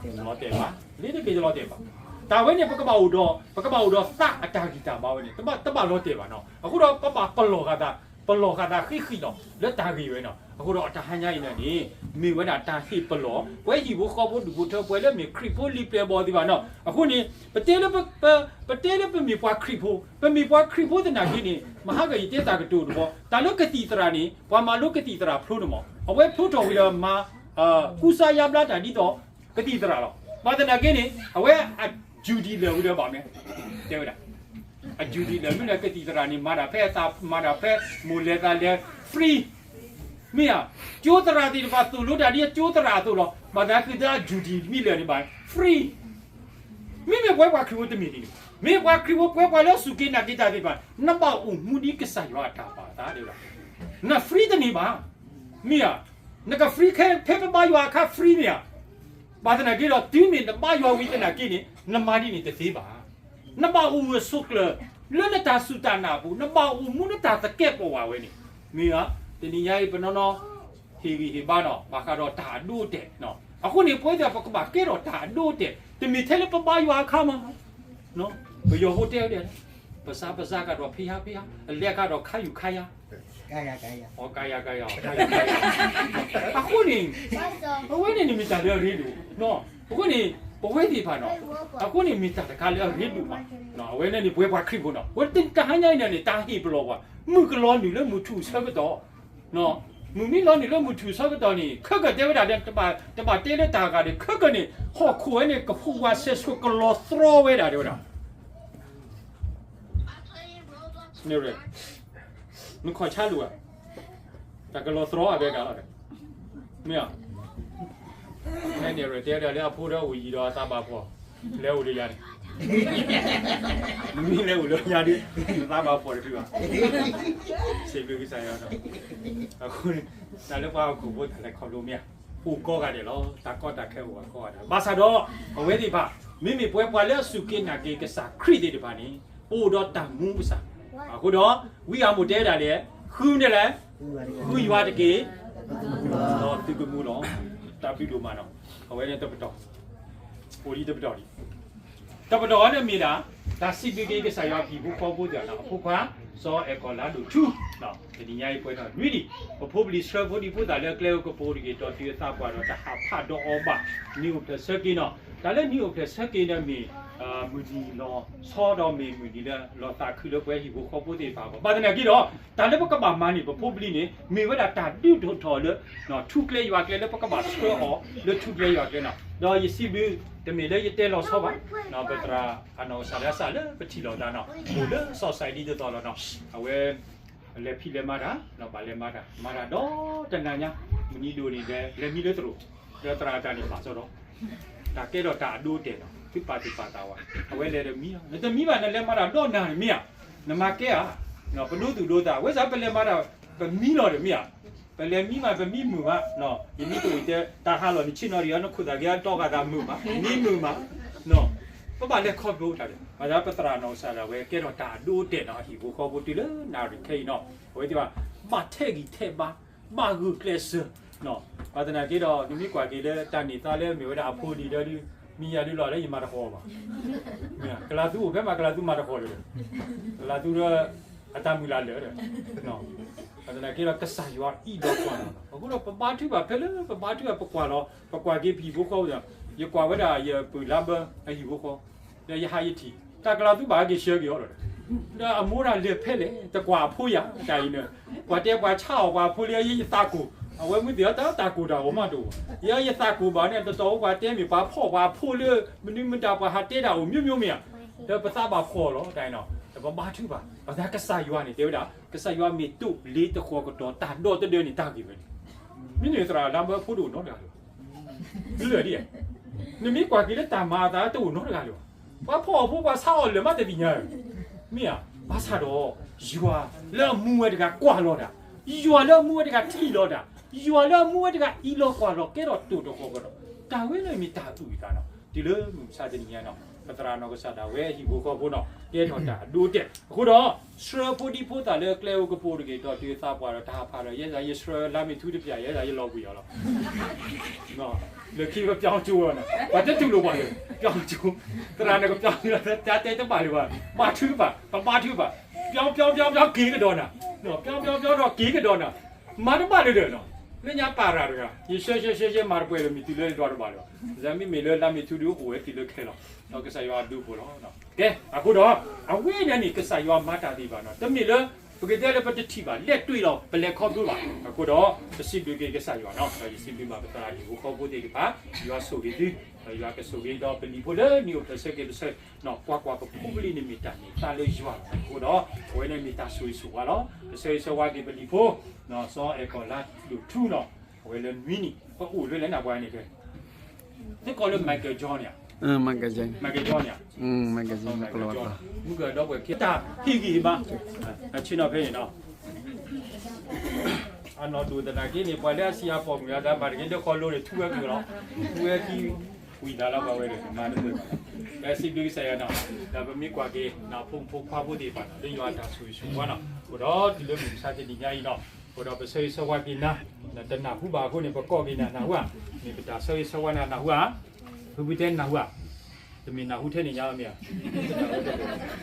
တလီၤတဲာ်ဘၣ်, လ့တက့ၢ်တလီၤတဲာ်ဘၣ်. တၢ်ဝဲန့ၣ် ပကဘၣ်အိၣ်ဒီး ပကဘၣ်အိၣ်ဒီးသးအတၢ်ဂံၢ်တၢ်ဘါဝဲန့ၣ် တဘၣ်, တဘၣ်လီၤတဲာ်ဘၣ်နီၤ. အဃိဒီး ပဘၣ်ပလီၢ်ဃာ်သး, ပလီၢ်ဃာ်သးဃံးဃံးလီၤ လၢတၢ်ဂ့ၢ်ဝဲနီၤ. အဃိဒီးတၢ်ဟါညါအံၤန့ၣ် မ့ၢ်ဝဲဒၣ်တၢ်ဟ့ၣ်ပလီၢ် ပဝဲဟံၣ်ဖိဃီဖိဒူၣ်ဖိထၢဖိ ပှၤလၢအမ့ၢ်ခရံာ်ဖိလံာ်ပျဲၢ်ဘီၣ်သ့ၣ်တဖၣ်နီၤ. အဃိန့ၣ် ပတဲလၢ ပတဲလၢပမ့ၢ်ပှၤခရံာ်ဖိ, ပမ့ၢ်ပှၤခရံာ်ဖိသနာ်က့န့ၣ် မဟါကယတဲတၢ်ကတိၤတဘီ, တၢ်လၢကသံၣ်သရၣ်န့ၣ် ပှၤမၤလိကသံၣ်သရၣ်ဖျိန့ၣ်မး, အဝဲဖျိထီၣ်ဝံၤဒီးမၤ ကူစါယါဘျါတၢ်ဒ်သိး ကသံၣ်သရၣ်လီၤ. ဘၣ်သနာ်က့န့ၣ် အဝဲအ duty လၢာ်ဝံၤဒီးဘၣ်မနုၤလဲၣ်, တဲဝဲဒၣ် အ duty လၢာ်မ့ၢ်လၢကသံၣ်သရၣ်န့ၣ် မၤတၢ်ဖဲအသး မၤတၢ်ဖဲ မိၢ်လဲၤသးလဲၤ free မ့ၢ်ဧါ. ကၠိသရၣ်သ့ၣ်တဖၣ်သိၣ်လိတၢ်ဒ်ကၠိသရၣ်အသိးလီၤ. ဘၣ်သနာ်က့ အ duty မ့ၢ်လၢာ်န့ၣ်ဘၣ် free မ့မ့ၢ်ပဝဲပှၤခရံာ်ဖိတမ့ၢ်ဒ်န့ၣ်, မ့ၢ်ပှၤခရံာ်ဖိ ပဝဲပှၤလၢအစူၢ်က့ၤနာ်က့ၤတၢ်သ့ၣ်တဖၣ် နဘၣ်အိၣ်မူဒ်ကစၢ်ယွၤအတၢ်ဘၣ်သးဒၣ်ဝဲဒၣ်, န free တန့ၢ်ဘၣ်, မ့ၢ်ဧါ. နက free ခဲ ဖဲပဘါယွၤအခါ free မ့ၢ်ဧါ. ဘၣ်သနာ်က့ဒီး တုၤမ့ၢ်နဘါယွၤဝံၤသနာ်က့န့ၣ် နမၤဒ်န့ၣ်တသ့ဘၣ်. နဘၣ်အိၣ်ဂၢၢ်ဆိးကျၢၤ လၢနတၢ်စူၢ်တၢ်နာ်အပူၤ, နဘၣ်အိၣ်မူလၢတၢ်သကဲးပဝးဝဲန့ၣ်, မ့ၢ်ဧါ. တနံၤညါအံၤ ပနီၢ်နီၢ် ဟ့ၣ်ဂံၢ်ဟ့ၣ်ဘါနီၤ ဘၣ်ဃးဒီးတၢ်အဒိအတဲာ်. အဃိန့ၣ် ပဝဲသ့ၣ် ပကဘၣ်ကဲထီၣ်တၢ်အဒိအတဲာ်, တမ့ၢ်ထဲလၢပဘါယွၤအခါမး. ပယီၤဖိတဲဝဲဒၣ် ပစးပစးကဒီးဖံယါဖံယါ, အလဲကဒီးခါယူၤခါယါ, အဃိန့ၣ် အဝဲန့ၣ်န့ၣ်မ့ၢ်တၢ်လၢအရ့ဒိၣ်, အဃိန့ၣ် ပဝဲသ့ၣ်တဖၣ်နီၤ, အဃိန့ၣ်မ့ၢ်တၢ်တခါလၢအရ့ဒိၣ်မး, အဝဲန့ၣ်န့ၣ် ပဝဲပှၤခရံာ်ဖိနီၤ, ပဝဲတဟါညါအံၤန့ၣ်န့ၣ် တၢ်ဟ့ၣ်ပလီၢ်ပှၤ, မုၢ်ကလီၤနုာ်လၢမုၢ်ထူၣ်အဆၢကတီၢ် မုၢ်မ့ၢ်လီၤနုာ်လၢမုၢ်ထူၣ်အဆၢကတီၢ်န့ၣ် ခဲကတၢၢ်တဲဝဲဒၣ်ဒီး တဘၣ်တဲလၢတၢ်ဂၤဒီး ခဲကတၢၢ်န့ၣ် ဟီၣ်ခိၣ်ဝဲန့ၣ် ကဟူးဝးဆဲးဆိးကလီၤသြီဝဲဒၣ်တဲဝဲဒၣ်, န့ၣ် နခီၣ်ဆါလိာ်ဧါ, တၢ်ကလီၤသြီအဘဲဒၣ်လီၤ, မ့ၢ်ဧါ. ဖဲန့ၣ် ရဲၣ်တဲဝဲဒၣ်လၢအဖိဒီးအိၣ်ယံၤဒီးအသးဘၣ်ဖှီၣ်, လဲၤအိၣ်လၢယၤန့ၣ်, မ့ၢ်လဲၤအိၣ်လၢယၤဒီး သးဘၣ်ဖှီၣ်တဖုဘၣ်, စံးဘျုးကစၢ်ယွၤဒီး, အဃိန့ၣ် တၢ်လၢပှၤဟီၣ်ခိၣ်ဖိတၢ်လဲၤခီဖျိမ့ၢ်ဧါ, အိၣ်ကိးဂၤဒဲးလီၤ, တၢ်ကီတၢ်ခဲအိၣ်ဝဲကိးဂၤဒဲး, ဘၣ်ဆၣ်ဒီး အဝဲသ့ၣ်တဖၣ် မ့မ့ၢ်ပဝဲပှၤလၢအစူၢ်က့ၤနာ်က့ၤကစၢ်ခရံာ်သ့ၣ်တဖၣ်န့ၣ် ပအိၣ်ဒီးတၢ်မူကစၢ်, အဃိဒီး ဝံအၤမိၣ်တဲဝဲဒၣ်လၢ ဃုမနုၤလဲၣ်, ဃုယွၤတက့ၢ်, ဒီးသုကမူလီၤ. တၢ်ဘျုးဒိၣ်မးနီၤ. အဝဲန့ၣ်တပတီၢ်, အိၣ်ဒံးတပတီၢ်ဒံး, တပတီၢ်န့ၣ်မ့ၢ်ဒၣ် တၢ်စံးဘျုးက့ၤကစၢ်ယွၤဟံၣ်ဖိဃီဖိသ့ၣ်နီၤ, အဖိခွါ စီၤအဲၣ်ကီၢ်လါဒိၣ်ထူ တနံၤညါအံၤပှဲၤထီၣ်နွံနံၣ်, ပဖိပလံၤဆှၢဖိဒံဖိသၣ်လၢအကျဲအိၣ်ကပိာ်တဂ့ၤ ဒီးတုၤအသးပှၢ်ဒီးတၢ်ဟးဖးဒီးအီၤဘၣ် နံၣ်အိၣ်ဖျဲၣ်ဆၢက့ၤနီၤ. တၢ်လၢနံၣ်အိၣ်ဖျဲၣ်ဆၢက့ၤန့ၣ်မ့ၢ် မုၢ်နံၤလီၤဆီဒီးမ့ၢ်မုၢ်နံၤလၢလီၤသးခုလၢပဝဲဟံၣ်ဖိဃီဖိသ့ၣ်တဖၣ်အဂီၢ်, ဘၣ်သနာ်က့ဒီး တၢ်လၢပကဘၣ်မၤန့ၣ် ပဖိပလံၤန့ၣ် မ့ၢ်ဝဲဒၣ်တၢ်ဒုးထီၣ်ထီၣ်လၢ ထူကျဲယွၤကျဲလၢပကဘၣ်ဆှၢအီၤလၢထူကျဲယွၤကျဲနီၤ. ဒီးယစံးဘျုး တမ့ၢ်လၢယတဲလီၤဆီဘၣ်, ပသရၣ်အနီၢ်ကစၢ်ဒၣ်စၢ်လၢပထံၣ်လိာ်သးနီၤ အိၣ်လၢစီၤစဲးဒံတသီလီၤနီၤ. အဝဲ လဲၤဖံးလဲၤမၤတၢ်, ဘၣ်လဲၤမၤတၢ် မၤတၢ်ဒီးတနၤညါ, မုၢ်နံၤဒိၣ်န့ၣ် လဲၤမံလၢသရိာ်, ဒီးသရၣ်အတၢ်န့ၣ်ဘၣ်စီဒီး တၢ်ကဲထီၣ်တၢ်အဒိအတဲာ်နီၤ, သုပာ်သူၣ်ပာ်သးဝဲ, အဝဲလဲၤဒီးမံလီၤ, နတမံဘၣ် နလဲၤမၤတၢ်ဒီးနၤတမ့ၢ်ဧါ, နမၤကဲဧါ, ပဒိသူၣ်ဒိသး ဝဲစးပလဲၤမၤတၢ် ပမံလီၤတမ့ၢ်ဧါ, ပလဲၤမံမး ပမံမုာ်မး, ယမံတအိၣ်တဲ တၢ်ဟးလီၤနဆ့ၣ်နီၤဒံး နခိၣ်သၣ်က့ၤအတီဂာ်သးမုာ်မး မံမုာ်မး, ပဘၣ်လဲၤခီဖျိတၢ်ဒီး မၤသးပသရၣ်နီၢ်ကစၢ်ဒၣ်ဝဲကဲထီၣ်တၢ်အဒိအတဲာ်နီၤ ဟံၣ်ဖိဃီဖိတုၤလၢနၣ်ရံၣ်ခဲအံၤနီၤ, အဝဲသ့ၣ်ဘၣ် ဘၣ်ထဲးဂံၢ်ထဲးဘါ, ဘၣ်ဂုာ်ကျဲးစၢး, ဘၣ်သနာ်က့ဒီး နမ့ၢ်ကွၢ်က့ၤလၢတၢ်န့ၢ်သါလၢမ့ၢ်ဝဲဒၣ်အဖိလံၤဒီး မံယၤဒုလီၤလၢယမၤတဃီၤဘၣ်, ကလၤသူအိၣ်ဖဲမး ကလၤသူမၤတဃီၤဒီး, ကလၤသူဒီး အတၢ်မုၢ်လၢ်လၢာ်ဒီး, ဘၣ်သနာ်က့ဒီးကစၢ်ယွၤအံၣ်ဒီးကွၢ်လီၤ, အဃိဒီးပဘါထုကဖၣ်ဖဲလၢပဘါထုကဖၣ် ပကွၢ်လီၤ ပကွၢ်က့ၤပဟံၣ်ဖိဃီဖိဒီး, ယကွၢ်ဝဲဒၣ်ယပုၢ်လါဘၢအဟံၣ်ဖိဃီ ဒီးယဟးယထံၣ် တၢ်ကလၤသူဘၣ်က့ၤဆှၢက့ၤအီၤဒီး, ဒီးအမိၢ်ဒၣ်လဲၤဖဲလဲၣ် တကွၢ်အဖိယၤ တၢ်အံၤန့ၣ်, ပှၤတဲပှၤဆါအီၣ်ပှၤအဖိလၢယသးကိၢ်, အဝဲမုၢ်သ့ၣ်အီၤတၢ်တၢ်ကိၢ်တၢ်ဂီၤမးတအိၣ်, ယဲယသးကိၢ်ဘၣ်န့ၣ် တတီၤအိၣ်ပှၤတဲမ့ၢ် ပှၤဖီၣ်ပှၤအဖိလၢ မနုၤမတၤပှၤဟးတဲတၢ်အိၣ် မျိုးမျိုးမ့ၢ်ဧါ, ဒီးပသးဘၣ်ဖှီၣ်လီၤ တၢ်အံၤနီၤ, ဒီးပဘါထုကဖၣ် ပသးကစၢ်ယွၤန့ၣ် တဲဝဲဒၣ် ကစၢ်ယွၤမ့ၢ်တိၢ်လ့တဃီၤကတီၤ တၢ်ဒီတဒၢန့ၣ် တၢ်ဂ့ၢ်ဝဲန့ၣ်, မ့မ့ၢ်သရၣ်လါဘၢအဖိတအိၣ်နီတဂၤလၢၤဘၣ် လၢာ်ဒ်ဧါ, နမ့ၢ်ကွၢ်က့ၤလၢတၢ်မၤအသးတအိၣ်နီတဂၤလၢၤဘၣ်, ပှၤဖီၣ်အဖိပှၤဆါအီၣ်လၢာ်မးတသ့ၣ်ညါဧါ, မ့ၢ်ဧါ, ဘၣ်ဆၣ်ဒီး ယွၤလၢအမူဝဲတဂၤကွၢ်လီၤတၢ်, ယွၤလၢအမူဝဲတဂၤထံၣ်လီၤတၢ်, ယွၤလၢအမူဝဲတဂၤအံးလီၤကွၢ်လီၤ ကဲထီၣ်တိၢ်တဃီၤကဒီး, တၢ်ဝဲလၢမ့ၢ်တၢ်အုၣ်အသးနီၤ, တုၤလၢမုၢ်မဆါတနံၤညါနီၤ, ပသရၣ်နီၢ်ကစၢ်ဒၣ်ဝဲဟံၣ်ဖိဃီဖိနီၤ ကဲထီၣ်တၢ်အဒိအတဲာ်, အဃိဒီး ဆှၢဖိဒံဖိသၣ်လၢအကျဲအိၣ်ကပိာ်တဂ့ၤ ဒီးတုၤအသးပှၢ်ဒီးတၢ်ဟးဖးဒီး ယဲဒၣ်ယဆှၢလါမ့ၢ်ထူတပျၢ် ယဲဒၣ်ယလီၤဘှံးအီၤလီၤ လၢခံပပြောင်းကၠိဝဲနီၤ ပှၤတတူၢ်လိာ်ပှၤလၢ ပြောင်းကၠိ သရၣ်န့ၣ်ကပြောင်းကၠိ တၢ်တဲတဘၣ်လၢၤဘၣ် ဘါထုကဖၣ် ပဘါထုကဖၣ် ပြောင်းပြောင်းပြောင်းပြောင်း က့ၤကဒီးနၤ ပြောင်းပြောင်းပြောင်းပြောင်း က့ၤကဒီးနၤ မၤတဘၣ်လၢၤဒီးနီၤ လၢညါပာ်ရၤတဂၤ ယဆှၢဆှၢဆှၢဆှၢ မၤတပှဲၤလၢၤ မ့ၢ်တုၤလၢယဒွးတဘၣ်လၢၤဘၣ် မ့မ့ၢ်လၢလါမ့ၢ်ထူဒုးအိၣ်ဝဲတုၤလၢခဲလီၤ ဒီးကစၢ်ယွၤအဘျုးအဖှိၣ်လီၤ ကဲ အဃိဒီး အဝဲန့ၣ်န့ၣ် ကစၢ်ယွၤမၤတၢ်သ့ၣ်တဖၣ်နီၤ တမ့ၢ်လၢ ပကတဲလၢပတထံၣ်ဘၣ် လဲၤတွံၢ်လီၤ ပလဲၤခီဖျိဘၣ် အဃိဒီး ပစံးဘျုးက့ၤကစၢ်ယွၤနီၤ ဒီးယစံးဘျုးဘၣ်ပသရၣ်ဟံၣ်ဖိဃီဖိသ့ၣ်တဖၣ် ယွၤဆိၣ်ဂ့ၤသု ဒီးယွၤကဆိၣ်ဂ့ၤဒီးပလံၤဖိလၢနံၣ်အိၣ်ဖျဲၣ်ဆၢက့ၤပဆၢ ကွၢ်ကွၢ် ပဖိပလံၤန့ၣ်မ့ၢ်တၢ်န့ၢ်သါလၢယွၤလီၤ အဃိဒီး အဝဲန့ၣ်မ့ၢ်တၢ်ဆိၣ်ဂ့ၤဆိၣ်ဝါလီၤ ကဆၢဂ့ၤဆၢဝါက့ၤပလံၤဖိ စီၤအဲၣ်ကီၢ်လါဒိၣ်ထူနီၤ အဝဲလၢနွံနံၣ် ပအိၣ်လၢလဲၣ်နၢ်ပှၤန့ၣ် သ့ၣ်ကီးလၢ Michael John န့ၣ် Michael John န့ၣ် မုၢ်ကဒီပုၢ်ဝဲၢ်ခံ တၢ်ဟ့ၣ်ဂံၢ်ဟ့ၣ်ဘါ ဆ့ၣ်နီၤဖဲန့ၣ်နီၤ အနီၢ်ဒိၣ်သနာ်က့န့ၣ် ပှၤလၢအဆံးအပီၢ်မုၢ်အသး မၤတက့ၢ်လၢဃီလိၤန့ၣ် ထူဝဲက့ၤလီၤ ထူဝဲက့ၤ ဝံၤသးလီၤ ပှၤဝဲဒီး မၤတပှဲၤဘၣ် ဒီးစံးဘျုးကစၢ်ယွၤနီၤ ဒီးပမ့ၢ်ကွၢ်က့ၤ နၢ်ဖိမုၣ်ဖိခွါဖိသ့ၣ်တဖၣ်နီၤ လၢယွၤအတၢ်ဆိၣ်ဂ့ၤဆိၣ်ဝါနီၤ အဃိဒီးတုၤလၢမုၢ်မဆါတနံၤညါအံၤနီၤ အဃိဒီးပဆၢဂ့ၤဆၢဝါက့ၤနၤ နတနၢ်ဟူဘၣ်အဃိန့ၣ် ပကိးက့ၤနၤနၢ်ဟူဧါ မ့ၢ်ပတၢ်ဆၢဂ့ၤဆၢဝါနၤနၢ်ဟူဧါ ဖုဖုတဲနၢ်ဟူဧါ တမ့ၢ်နၢ်ဟူထဲန့ၣ်ညါမ့ၢ်ဧါ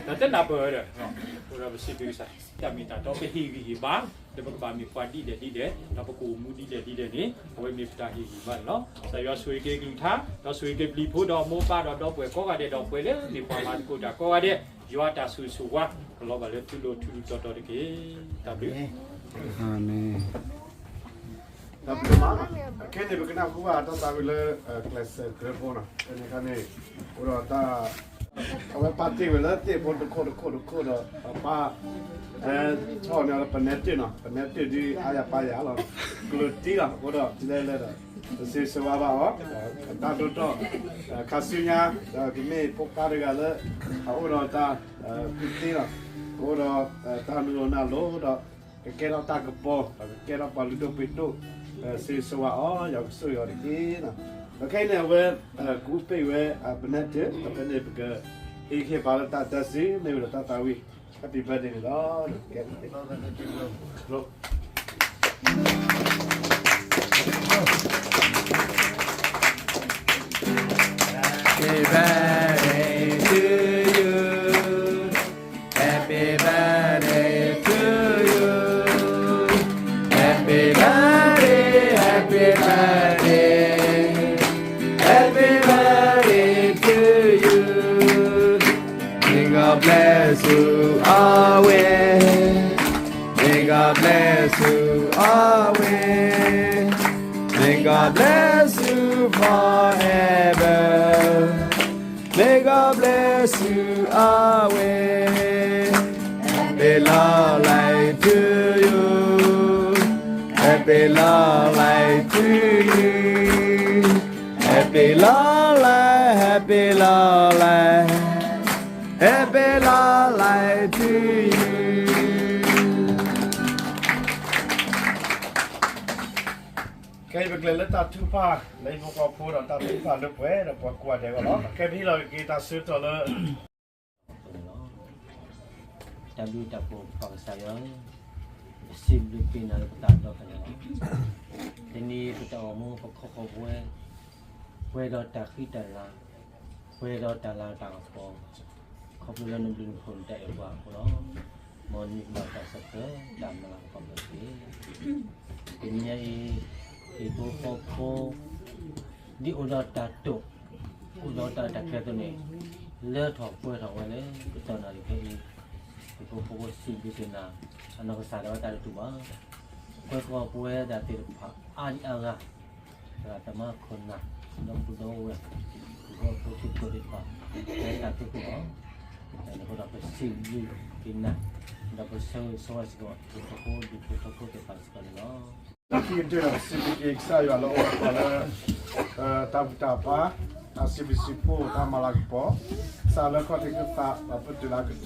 တၢ်တနၢ်ပၢၢ်ဝဲဒီး အဃိဒီးပစံးဘျုးကစၢ် တၢ်မ့ၢ်တၢ်တီပဟ့ၣ်ဂံၢ်ဟ့ၣ်ဘါ ဒီးပကဘၣ်မ့ၢ်ပှၤဒ်လဲၣ်ဒ်လဲၣ် ဒီးပကအိၣ်မူဒ်လဲၣ်ဒ်လဲၣ်န့ၣ် အဝဲမ့ၢ်ပတၢ်ဟ့ၣ်ဂံၢ်ဟ့ၣ်ဘါန့ၣ်လီၤ ကစၢ်ယွၤဆိၣ်ဂ့ၤက့ၤကလုၢ်ကထါ ဒီးဆိၣ်ဂ့ၤက့ၤပလံၤဖိဒီးမိၢ်ပၢ်ဒီးဒီပုၢ်ဝဲၢ်ကိးဂၤဒဲးဒီးပှၤလၢမ့ၢ်ပှၤမၤသကိးတၢ်ကိးဂၤဒဲး ယွၤတၢ်ဆိၣ်ဂ့ၤဆိၣ်ဝါ ကလီၤဘၣ်လၢသုလိၤထူးထူးတီၤတီၤတက့ၢ် တၢ်ဘျုး အၤမ့ၣ် တၢ်ဘျုးမး ခဲန့ၣ် ပကနၢ်ဟူဘၣ်တၢ်သးဝံၣ်လၢ ကျဲးစၢးကြၢးဖိနီၤ ဖဲန့ၣ်အခါန့ၣ် အိၣ်ဒီးတၢ် အဝဲပာ်တ့ၢ်ဝဲလၢသ့ၣ်ဖိတခိၣ်တခိၣ်တခိၣ်ဒီး ပာ် ဟဲထီၣ်န့ၢ်လၢပနဲတ့ၢ်နီၤ ပနဲတ့ၢ်ဒ်အါယၤပာ်ယၤလီၤ ကျိၣ်တံၢ်လီၤ အဃိဒီး လဲၤလဲၤဒီး ပစံးဆၢဝါဘၣ်အီၤ တၢ်ဒိၣ်ထီၣ် ခါဆူညါ ဒီးကမ့ၢ်ဖိခွါတဂၤလၢ အအိၣ်ဒီးတၢ် ကျိၣ်တံၢ်လီၤ အအိၣ်ဒီး တၢ်မုၢ်လၢ်နၢ်လိၤဒီး ကကဲထီၣ်တၢ်ကပီၤ ဒီးကကဲထီၣ်ပှၤလုၢ်ဒိၣ်ပှ့ၤဒိၣ် စံးဆၢဝါအီၤ ယွၤကဆိၣ်ဂ့ၤအီၤတက့ၢ်နီၤ ဒီးခဲအံၤန့ၣ် အဝဲ ကူးပိတ်ဝဲ ပနဲတ့ၢ် ဒီးဖဲန့ၣ် ပကဟ့ၣ်ဂံၢ်ဟ့ၣ်ဘါလၢတၢ်ဒၢစံး မ့ၢ်ဝံၤဒီးတၢ်သးဝံၣ် Happy birthday န့ၣ်လီၤ ကဲ တၢ်ဘျုး May God bless you forever. May God bless you always. Happy long life to you. Happy long life to you. Happy long life, happy long life, happy long life to you. ခဲအံၤပကျဲၤလၢတၢ်ထုကဖၣ် လၢဟံၣ်ဖိဃီဖိဒီးတၢ်ထုကဖၣ်လၢပှဲၤဒီးပှၤကိးဂၤဒဲးအဂီၢ်လီၤ. ခဲအံၤပဟ့ၣ်လီၤက့ၤတၢ်ဆၢကတီၢ်လၢ တၢ်ဘျုးတၢ်ဖှိၣ်ပၢ်ကစၢ်ယွၤ, ပစံးဘျုးက့ၤနၤလၢပတၢ်အဲၣ်ဒီးဖဲန့ၣ်လီၤ. တနံၤအံၤပတၢ်အိၣ်မူပခီဃီပဝဲ, ပှဲၤဒီးတၢ်ဃံတၢ်လၤ, ပှဲၤဒီးတၢ်လၤတၢ်ကပီၤ, ခီဖျိလၢနဘျုးနဖှိၣ်နတၢ်အဲၣ်ပှၤအဃိလီၤ. မ်နံၤကမၤတၢ်ဆၢကတီၢ် တၢ်မၤလၤကပီၤပှၤတက့ၢ်. တနံၤညါအံၤ ဟံၣ်ဖိဃီဖိ ဒ်အိၣ်ဒီးတၢ်တိာ်, အိၣ်ဒီးတၢ်တၢ်ကျဲၤအသိးန့ၣ်, လၢထီၣ်ပှဲၤထီၣ်ဝဲလၢပတီၢ်နၣ်ရံၣ်ခဲအံၤ, ဟံၣ်ဖိဃီဖိစံးဘျုးက့ၤနၤ, အနီၢ်ကစၢ်ဒၣ်ဝဲတၢ်တတူၢ်ဘၣ်, ပှဲၤဃီပဝဲဒၣ်သ့ၣ်တဖၣ်အါဒံအါဂၤ, တၢ်တမၤခိၣ်နၢ်, ဒီပုၢ်ဒီဝဲၢ်, ဟံၣ်ဖိဃီဖိထံဖိကီၢ်ဖိသ့ၣ်တဖၣ်, လၢတၢ်သ့ၣ်တဖၣ်အံၤ, အဃိဒီးပစံးဘျုးက့ၤနၤ, ဒီးပဆၢဂ့ၤဆၢဝါစ့ၢ်ကီး ဟံၣ်ဖိဃီဖိဒူၣ်ဖိထၢဖိသ့ၣ်တဖၣ်စ့ၢ်ကီးန့ၣ်လီၤ. လၢခံကတၢၢ်ဒီးပစံးဘျုးက့ၤကစၢ်ယွၤလၢအအိၣ်ဒီးပှၤလၢ တၢ်ဘူၣ်တၢ်ဘါ, တၢ်စံးဘျုးစံးဖှိၣ် တၢ်မၤလၤကပီၤ, ကစၢ်လၢခီၣ်ထံးကီၢ်သး ဒီးပတုၤလၢအကတၢၢ်, ဒီးပစံးဘျုးက့ၤက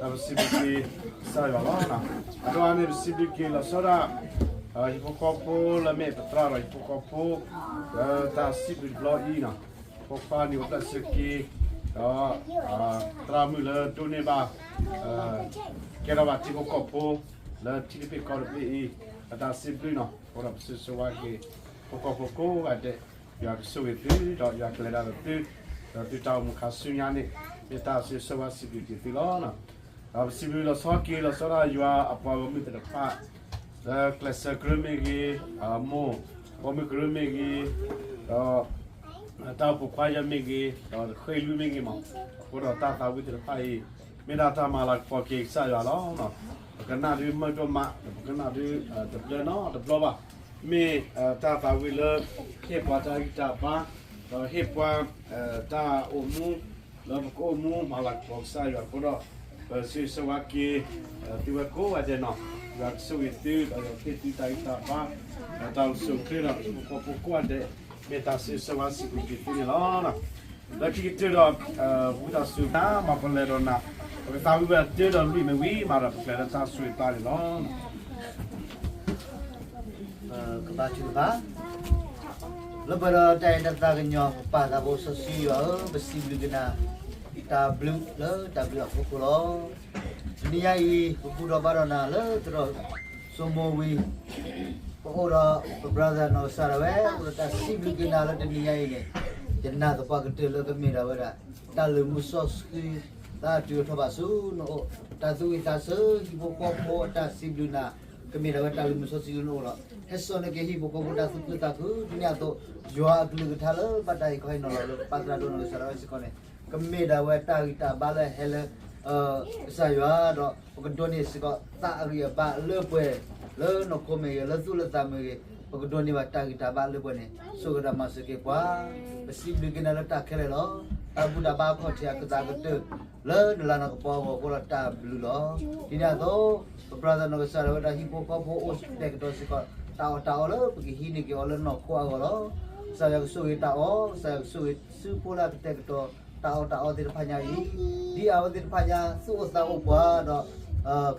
စၢ်ယွၤလီၤ. အဒိန့ၣ် ပစံးဘျုးက့ၤလီၤဆီဒၣ် ဟံၣ်ဖိဃီဖိလၢမ့ၢ်ပသရၣ်ဒီးဟံၣ်ဖိဃီဖိ လၢတၢ်စံးဘျုးတဘျီအံၤန့ၣ်, ဖိခွါနံၤအိၣ်ဖျဲၣ်ဆၢက့ၤ, ဒီး သရၣ်မုၣ်လၢဒိးန့ၢ်ဘၣ် ကဲထီၣ်ဘၣ်ထံဖိကီၢ်ဖိ လၢထံတဘ့ၣ်ကီၢ်တဘ့ၣ်အံၤ, ဒီးတၢ်စံးဘျုးန့ၣ်, အဃိဒီးပဆၢဂ့ၤဆၢဝါက့ၤ ဖိဃီဖိကိးဂၤဒဲး, ယွၤကဆိၣ်ဂ့ၤသု, ဒီးယွၤကလဲၤဒၣ်ဒီးသု, ဒီးသုတၢ်အိၣ်မူခါဆူညါန့ၣ်, မ့ၢ်တၢ်ဆၢဂ့ၤဆၢဝါစံးဘျုးက့ၤသုလီၤ. ဒီးပစံးဘျုးလီၤဆီက့ၤလီၤဆီဒၣ်ယွၤအပှၤဂီၢ်မုၢ်သ့ၣ်တဖၣ်, လၢကျဲးစၢးကရၢမ့ၢ်ဂ့ၤ, မိၢ်, ပိာ်မုၣ်ကရၢမ့ၢ်ဂ့ၤ, ဒီး တၢ်အိၣ်ဖှိၣ်ခွါယဲမ့ၢ်ဂ့ၤ, ဒီးဃ့လွံၢ်မ့ၢ်ဂ့ၤမး, အဃိဒီးတၢ်သးဝံၣ်သ့ၣ်တဖၣ်အံၤ, မ့ၢ်ဒၣ်တၢ်မၤလၤကပီၤက့ၤကစၢ်ယွၤလီၤ. ပကနၣ်ဒုးမုၢ်ဒိၣ်မး, ပကနၣ်ဒုးတဘျၢနီတဘျီဘၣ်, မ့ၢ်တၢ်သးဝံၣ်လၢ ဟ့ၣ်ပှၤတၢ်ဂံၢ်တၢ်ဘါ, ဒီးဟ့ၣ်ပှၤ တၢ်အိၣ်မူ လၢပကအိၣ်မူမၤလၤကပီၤကစၢ်ယွၤအဃိဒီး, ပဆၢဂ့ၤဆၢဝါက့ၤ သုဝဲကိးဂၤဒဲးန့ၣ်, ယွၤကဆိၣ်ဂ့ၤသု ဒီးယွၤကဟ့ၣ်သုတၢ်ဂံၢ်တၢ်ဘါ, ဒီးတၢ်အိၣ်ဆူၣ်အိၣ်ချ့ဒီး ဟံၣ်ဖိဃီဖိကိးဂၤဒဲး, မ့ၢ်တၢ်ဆၢဂ့ၤဆၢဝါစံးဘျုးက့ၤသုန့ၣ်လီၤ. လၢခံကတၢၢ်ဒီး ဝံသးစူၤ မၤပလဲၤဒီးနၤ, ပကသးဝံၣ်ဝဲတၢ်ဒီးလွံၢ်မ့ၢ်ဝံၤမးဒီး ပကျဲၤလၢတၢ်ဆိၣ်ဂ့ၤပာ်န့ၣ်လီၤ. ကဘါထုကဖၣ်, လၢပှဲၤဒီးတၢ်အဲၣ်တၢ်သးကညီၤ ပပၢ်သးဘိစီဆှံယွၤဧၢ, ပစံးဘျုးက့ၤနၤ, တၢ်ဘျုးလၢတၢ်ဘျုးအဖီခိၣ်လီၤ. တနံၤညါအံၤ ပဘူၣ်ထီၣ်ဘါထီၣ်နၤလၢသရိာ်စိမိၤဝံၤ, ပအိၣ်ဒီးပ brother နီၢ်ကစၢ်ဒၣ်ဝဲ အိၣ်ဒီးတၢ်စံးဘျုးက့ၤနၤလၢတနံၤညါအံၤန့ၣ်, ယနာ်သပှၢ်ကတၢၢ်လၢကမ့ၢ်ဒၣ်ဝဲဒၣ် တၢ်လုၢ်မူစီဆှံ သးတုၤထီၣ်ဘၣ်ဆူနအိၣ်, တၢ်သူၣ်ဝံၣ်သးဆၢ ဟံၣ်ဖိဃီဖိအတၢ်စံးဘျုးနၤ, ကမ့ၢ်ဒၣ်ဝဲတၢ်လုၢ်မူစီဆှံလၢနအိၣ်လီၤ. ဟဲစိာ်န့ၢ်က့ၤဟံၣ်ဖိဃီဖိတၢ်သူၣ်ခုသးခု ဒ်န့ၣ်အသိး, ယွၤအကလုၢ်ကထါလၢဘၣ်တၢ်အံၤကဟဲနီၤလီၤလၢပပၢ်သရၣ်ဒိၣ်နီၢ်ကစၢ်ဒၣ်ဝဲစ့ၢ်ကီးန့ၣ်, ကမ့ၢ်ဒၣ်ဝဲတၢ်ဂံၢ်တၢ်ဘါလၢဟဲလၢ ကစၢ်ယွၤဒီး ပကဒိးန့ၢ်စ့ၢ်ကီးသးအဂံၢ်အဘါလၢပှဲၤ, လၢနီၢ်ခိမ့ၢ်ဂ့ၤ, လၢသူၣ်လၢသးမ့ၢ်ဂ့ၤ, ပကဒိးန့ၢ်ဘၣ်တၢ်ဂံၢ်တၢ်ဘါလၢပှဲၤန့ၣ် ဆိၣ်ဂ့ၤဒီးမၤစၢၤက့ၤပှၤ, ပစံးဘျုးက့ၤနၤလၢတၢ်ခဲလၢာ်လီၤ. တၢ်ဘူၣ်တၢ်ဘါအခီၣ်ထံးအကသးကတၢၢ် လၢနလၤနကပီၤအဂီၢ်အဃိဒီးတၢ်ဘျုးလီၤ. ဒ်န့ၣ်အသိး, ပ brother နီၢ်ကစၢ်ဒၣ်ဝဲဒၣ်ဟံၣ်ဖိဃီဖိအိၣ်ကတဲာ်ကတီၤစ့ၢ်ကီး တၢ်အီၣ်တၢ်အီလၢပကဟံးန့ၢ်က့ၤအီၤလၢနီၢ်ခိအဂီၢ်လီၤ. ကစၢ်ယွၤကဆိၣ်ဂ့ၤတၢ်အီၣ်, ကစၢ်ယွၤကဆိၣ်ဂ့ၤစုဖိလၢအကတဲာ်ကတီၤ တၢ်အီၣ်တၢ်အီသ့ၣ်တဖၣ်ညါအံၤ, ဒ်အဝဲသ့ၣ်တဖၣ်ညါသူၣ်အိၣ်သးအိၣ်ပှၤဒီး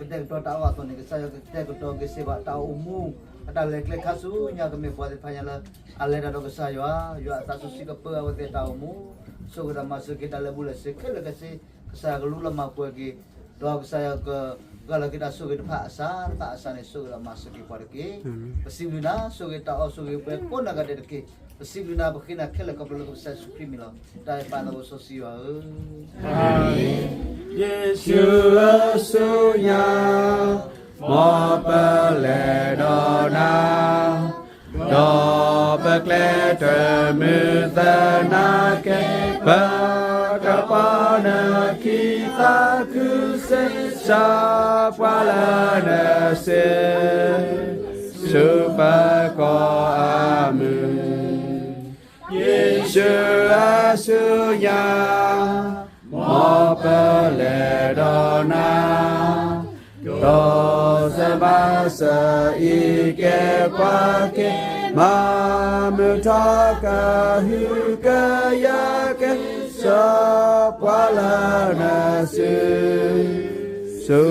ကတဲာ်ကတီၤတၢ်အီၣ်အသိးန့ၣ်, ကစၢ်ယွၤကတဲာ်ကတီၤက့ၤစ့ၢ်ကီးတၢ်အိၣ်မူ အတၢ်လဲၤကျဲခါဆူညါကမ့ၢ်ပှၤသ့ၣ်တဖၣ်ညါလၢ အလဲၤတၢ်ဒီးကစၢ်ယွၤ, ယွၤအသးစီဆှံကပၢအဝဲသ့ၣ်တၢ်အိၣ်မူ, ဆိၣ်ဂ့ၤဒီးမၤစၢၤက့ၤတၢ်လၢာ်ဘူၣ်လၢာ်စ့ၤခဲလၢာ်ခဲဆ့, ကစၢ်ယွၤကလူလီၤမၢ်ပှဲၤက့ၤ, ဒီးကစၢ်ယွၤက ကလီၤက့ၤတၢ်ဆိၣ်ဂ့ၤတဖၣ်အစးတဖၣ်အစးန့ၣ် ဆိၣ်ဂ့ၤဒီးမၤစၢၤက့ၤပှၤတက့ၢ်. ပစံးဘျုးနၤ, ဆိၣ်ဂ့ၤတၢ်အီၣ်ဆိၣ်ဂ့ၤပှဲၤကိးနဂၤဒဲးတက့ၢ်. ပစံးဘျုးနၤ ပဃ့နၤခဲလၢာ်ခီဖျိလၢပကစၢ်ယ့ၣ်ၡူးခရံာ်မံၤလီၤ. တၢ်အဲၣ်ပၢ်သးဘိစီဆှံယွၤဧၢ, အၤမ့ၣ်. ယ့ၣ်ၡူးဧၢ ဆူညါ မ်ပလဲၤဒီးနၤ, ဒီးပကျဲတမုာ်သနာ်က့, ပကပီၤနခံသးခုစ့ၢ် ဆှၢပှၤလၢနစု, ဆူ ဆူအဆူညါ, မ်ပလဲၤဒီးနၤ, ဒီးစဘးစအံၤကဲပှၤကဲ, မၤမုာ်ထီၣ်ကဟုကယာ်ကဲ, စီၤပှၤလၢနစု, ဆူ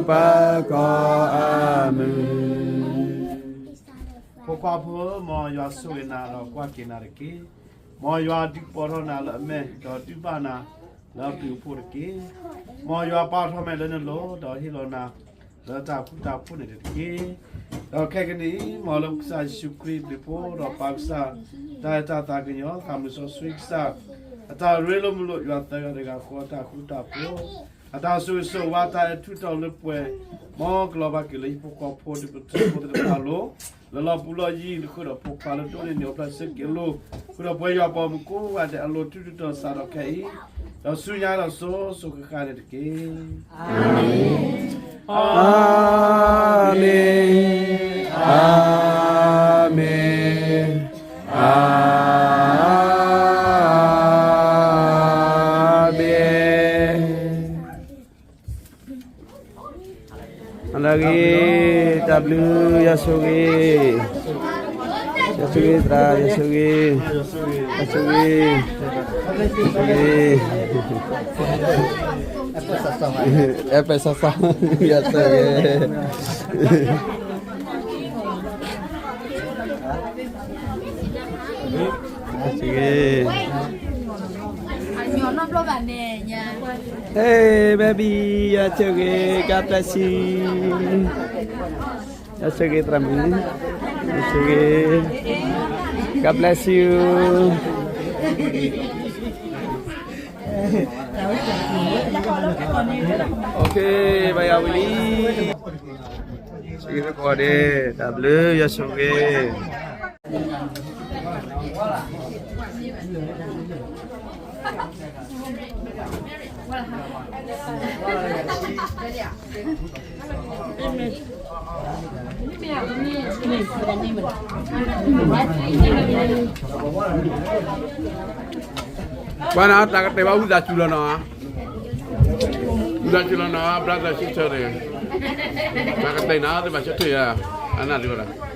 ပၢၤကီၢ်အမုၢ် ဖိခွါဖိ, မ်ယွၤဆိၣ်ဂ့ၤနၤဒီးကွၢ်က့ၤနၤတက့ၢ်. မ်ယွၤဒုးပိာ်ထီၣ်နၤလၢအမဲာ်, ဒီးဒုးဘၣ်နၤလၢအဘျုးအဖှိၣ်တက့ၢ်. မ်ယွၤပာ်ထီၣ်မဲာ်လၢနလိၤ, ဒီးဟ့ၣ်လီၤနၤလၢတၢ်ဃူတၢ်ဖိးန့ၣ်တက့ၢ်. ဒီးခဲကနံၣ်အံၤ, မ်လၢကစၢ်ယ့ၣ်ၡူးခရံာ်အဘျုးအဖှိၣ်, ဒီးပၢ်ကစၢ်, တၢ်အဲၣ်တၢ်သးကညီၤ, သးမုၢ်စီဆှံကစၢ်, အတၢ်ရ့လိာ်မုာ်လိာ်ယွၤသၢဂၤတဂၤဃီအတၢ်ဃူတၢ်ဖိး, အတၢ်ဆိၣ်ဂ့ၤဆိၣ်ဝါတၢ်အဲၣ်ထူတီၤလၢပှဲၤ, မ်ကလီၤဘၣ်က့ၤလၢဟံၣ်ဖိဃီဖိဒ်ပထံဖိသ့ၣ်တဖၣ်အလိၤ, လၢလီၢ်ပူၤလီၢ်ယံၤ နဃုာ်ဒီးဖိခွါလၢဒိၣ်န့ၢ်န့ၣ် အိၣ်ဖျဲၣ်ဆၢက့ၤလိၤ, ဃုာ်ဒီးပှၤယွၤပှၤမုၣ်ကိးဂၤဒဲးအလိၤ ထူးထူးတီၤတီၤစးထီၣ်ခဲအံၤ, ဒီးဆူညါဒီးစိၤစိၤဃၣ်ဃၣ်န့ၣ်တက့ၢ်. အၤမ့ၣ်, အၤမ့ၣ်, အၤမ့ၣ်. အလၢဂ့ၤ, တၢ်ဘျုး, ယွၤဆိၣ်ဂ့ၤ, ယွၤဆိၣ်ဂ့ၤသရၣ်, ယွၤဆိၣ်ဂ့ၤ, ယွၤဆိၣ်ဂ့ၤ, ယွၤဆိၣ်ဂ့ၤ, အဲၣ်ပၢၢ်စီစီ, ယွၤဆိၣ်ဂ့ၤ. ယွၤဆိၣ်ဂ့ၤ, Hey baby, ယွၤဆိၣ်ဂ့ၤ, God bless you. ယွၤဆိၣ်ဂ့ၤသရၣ်မုၣ်, ယွၤဆိၣ်ဂ့ၤ, God bless you. ဘၣ်ယၤဝံၤလံ, ဆိၣ်ဂ့ၤသကိးန့ၣ်, တၢ်ဘျုး, ယွၤဆိၣ်ဂ့ၤ. ပှၤနၤတၢ်ကတဲာ်ဘၣ်ဝံသးစူၤလီၤနီၤ, ဝံသးစူၤလီၤနီၤ, brother sisterန့ၣ်, တၢ်ကတဲာ်နၤသ့ၣ်ဘၣ်ဆၢထၢၣ်ယၤ, အနၢ်လီၤလီၤ.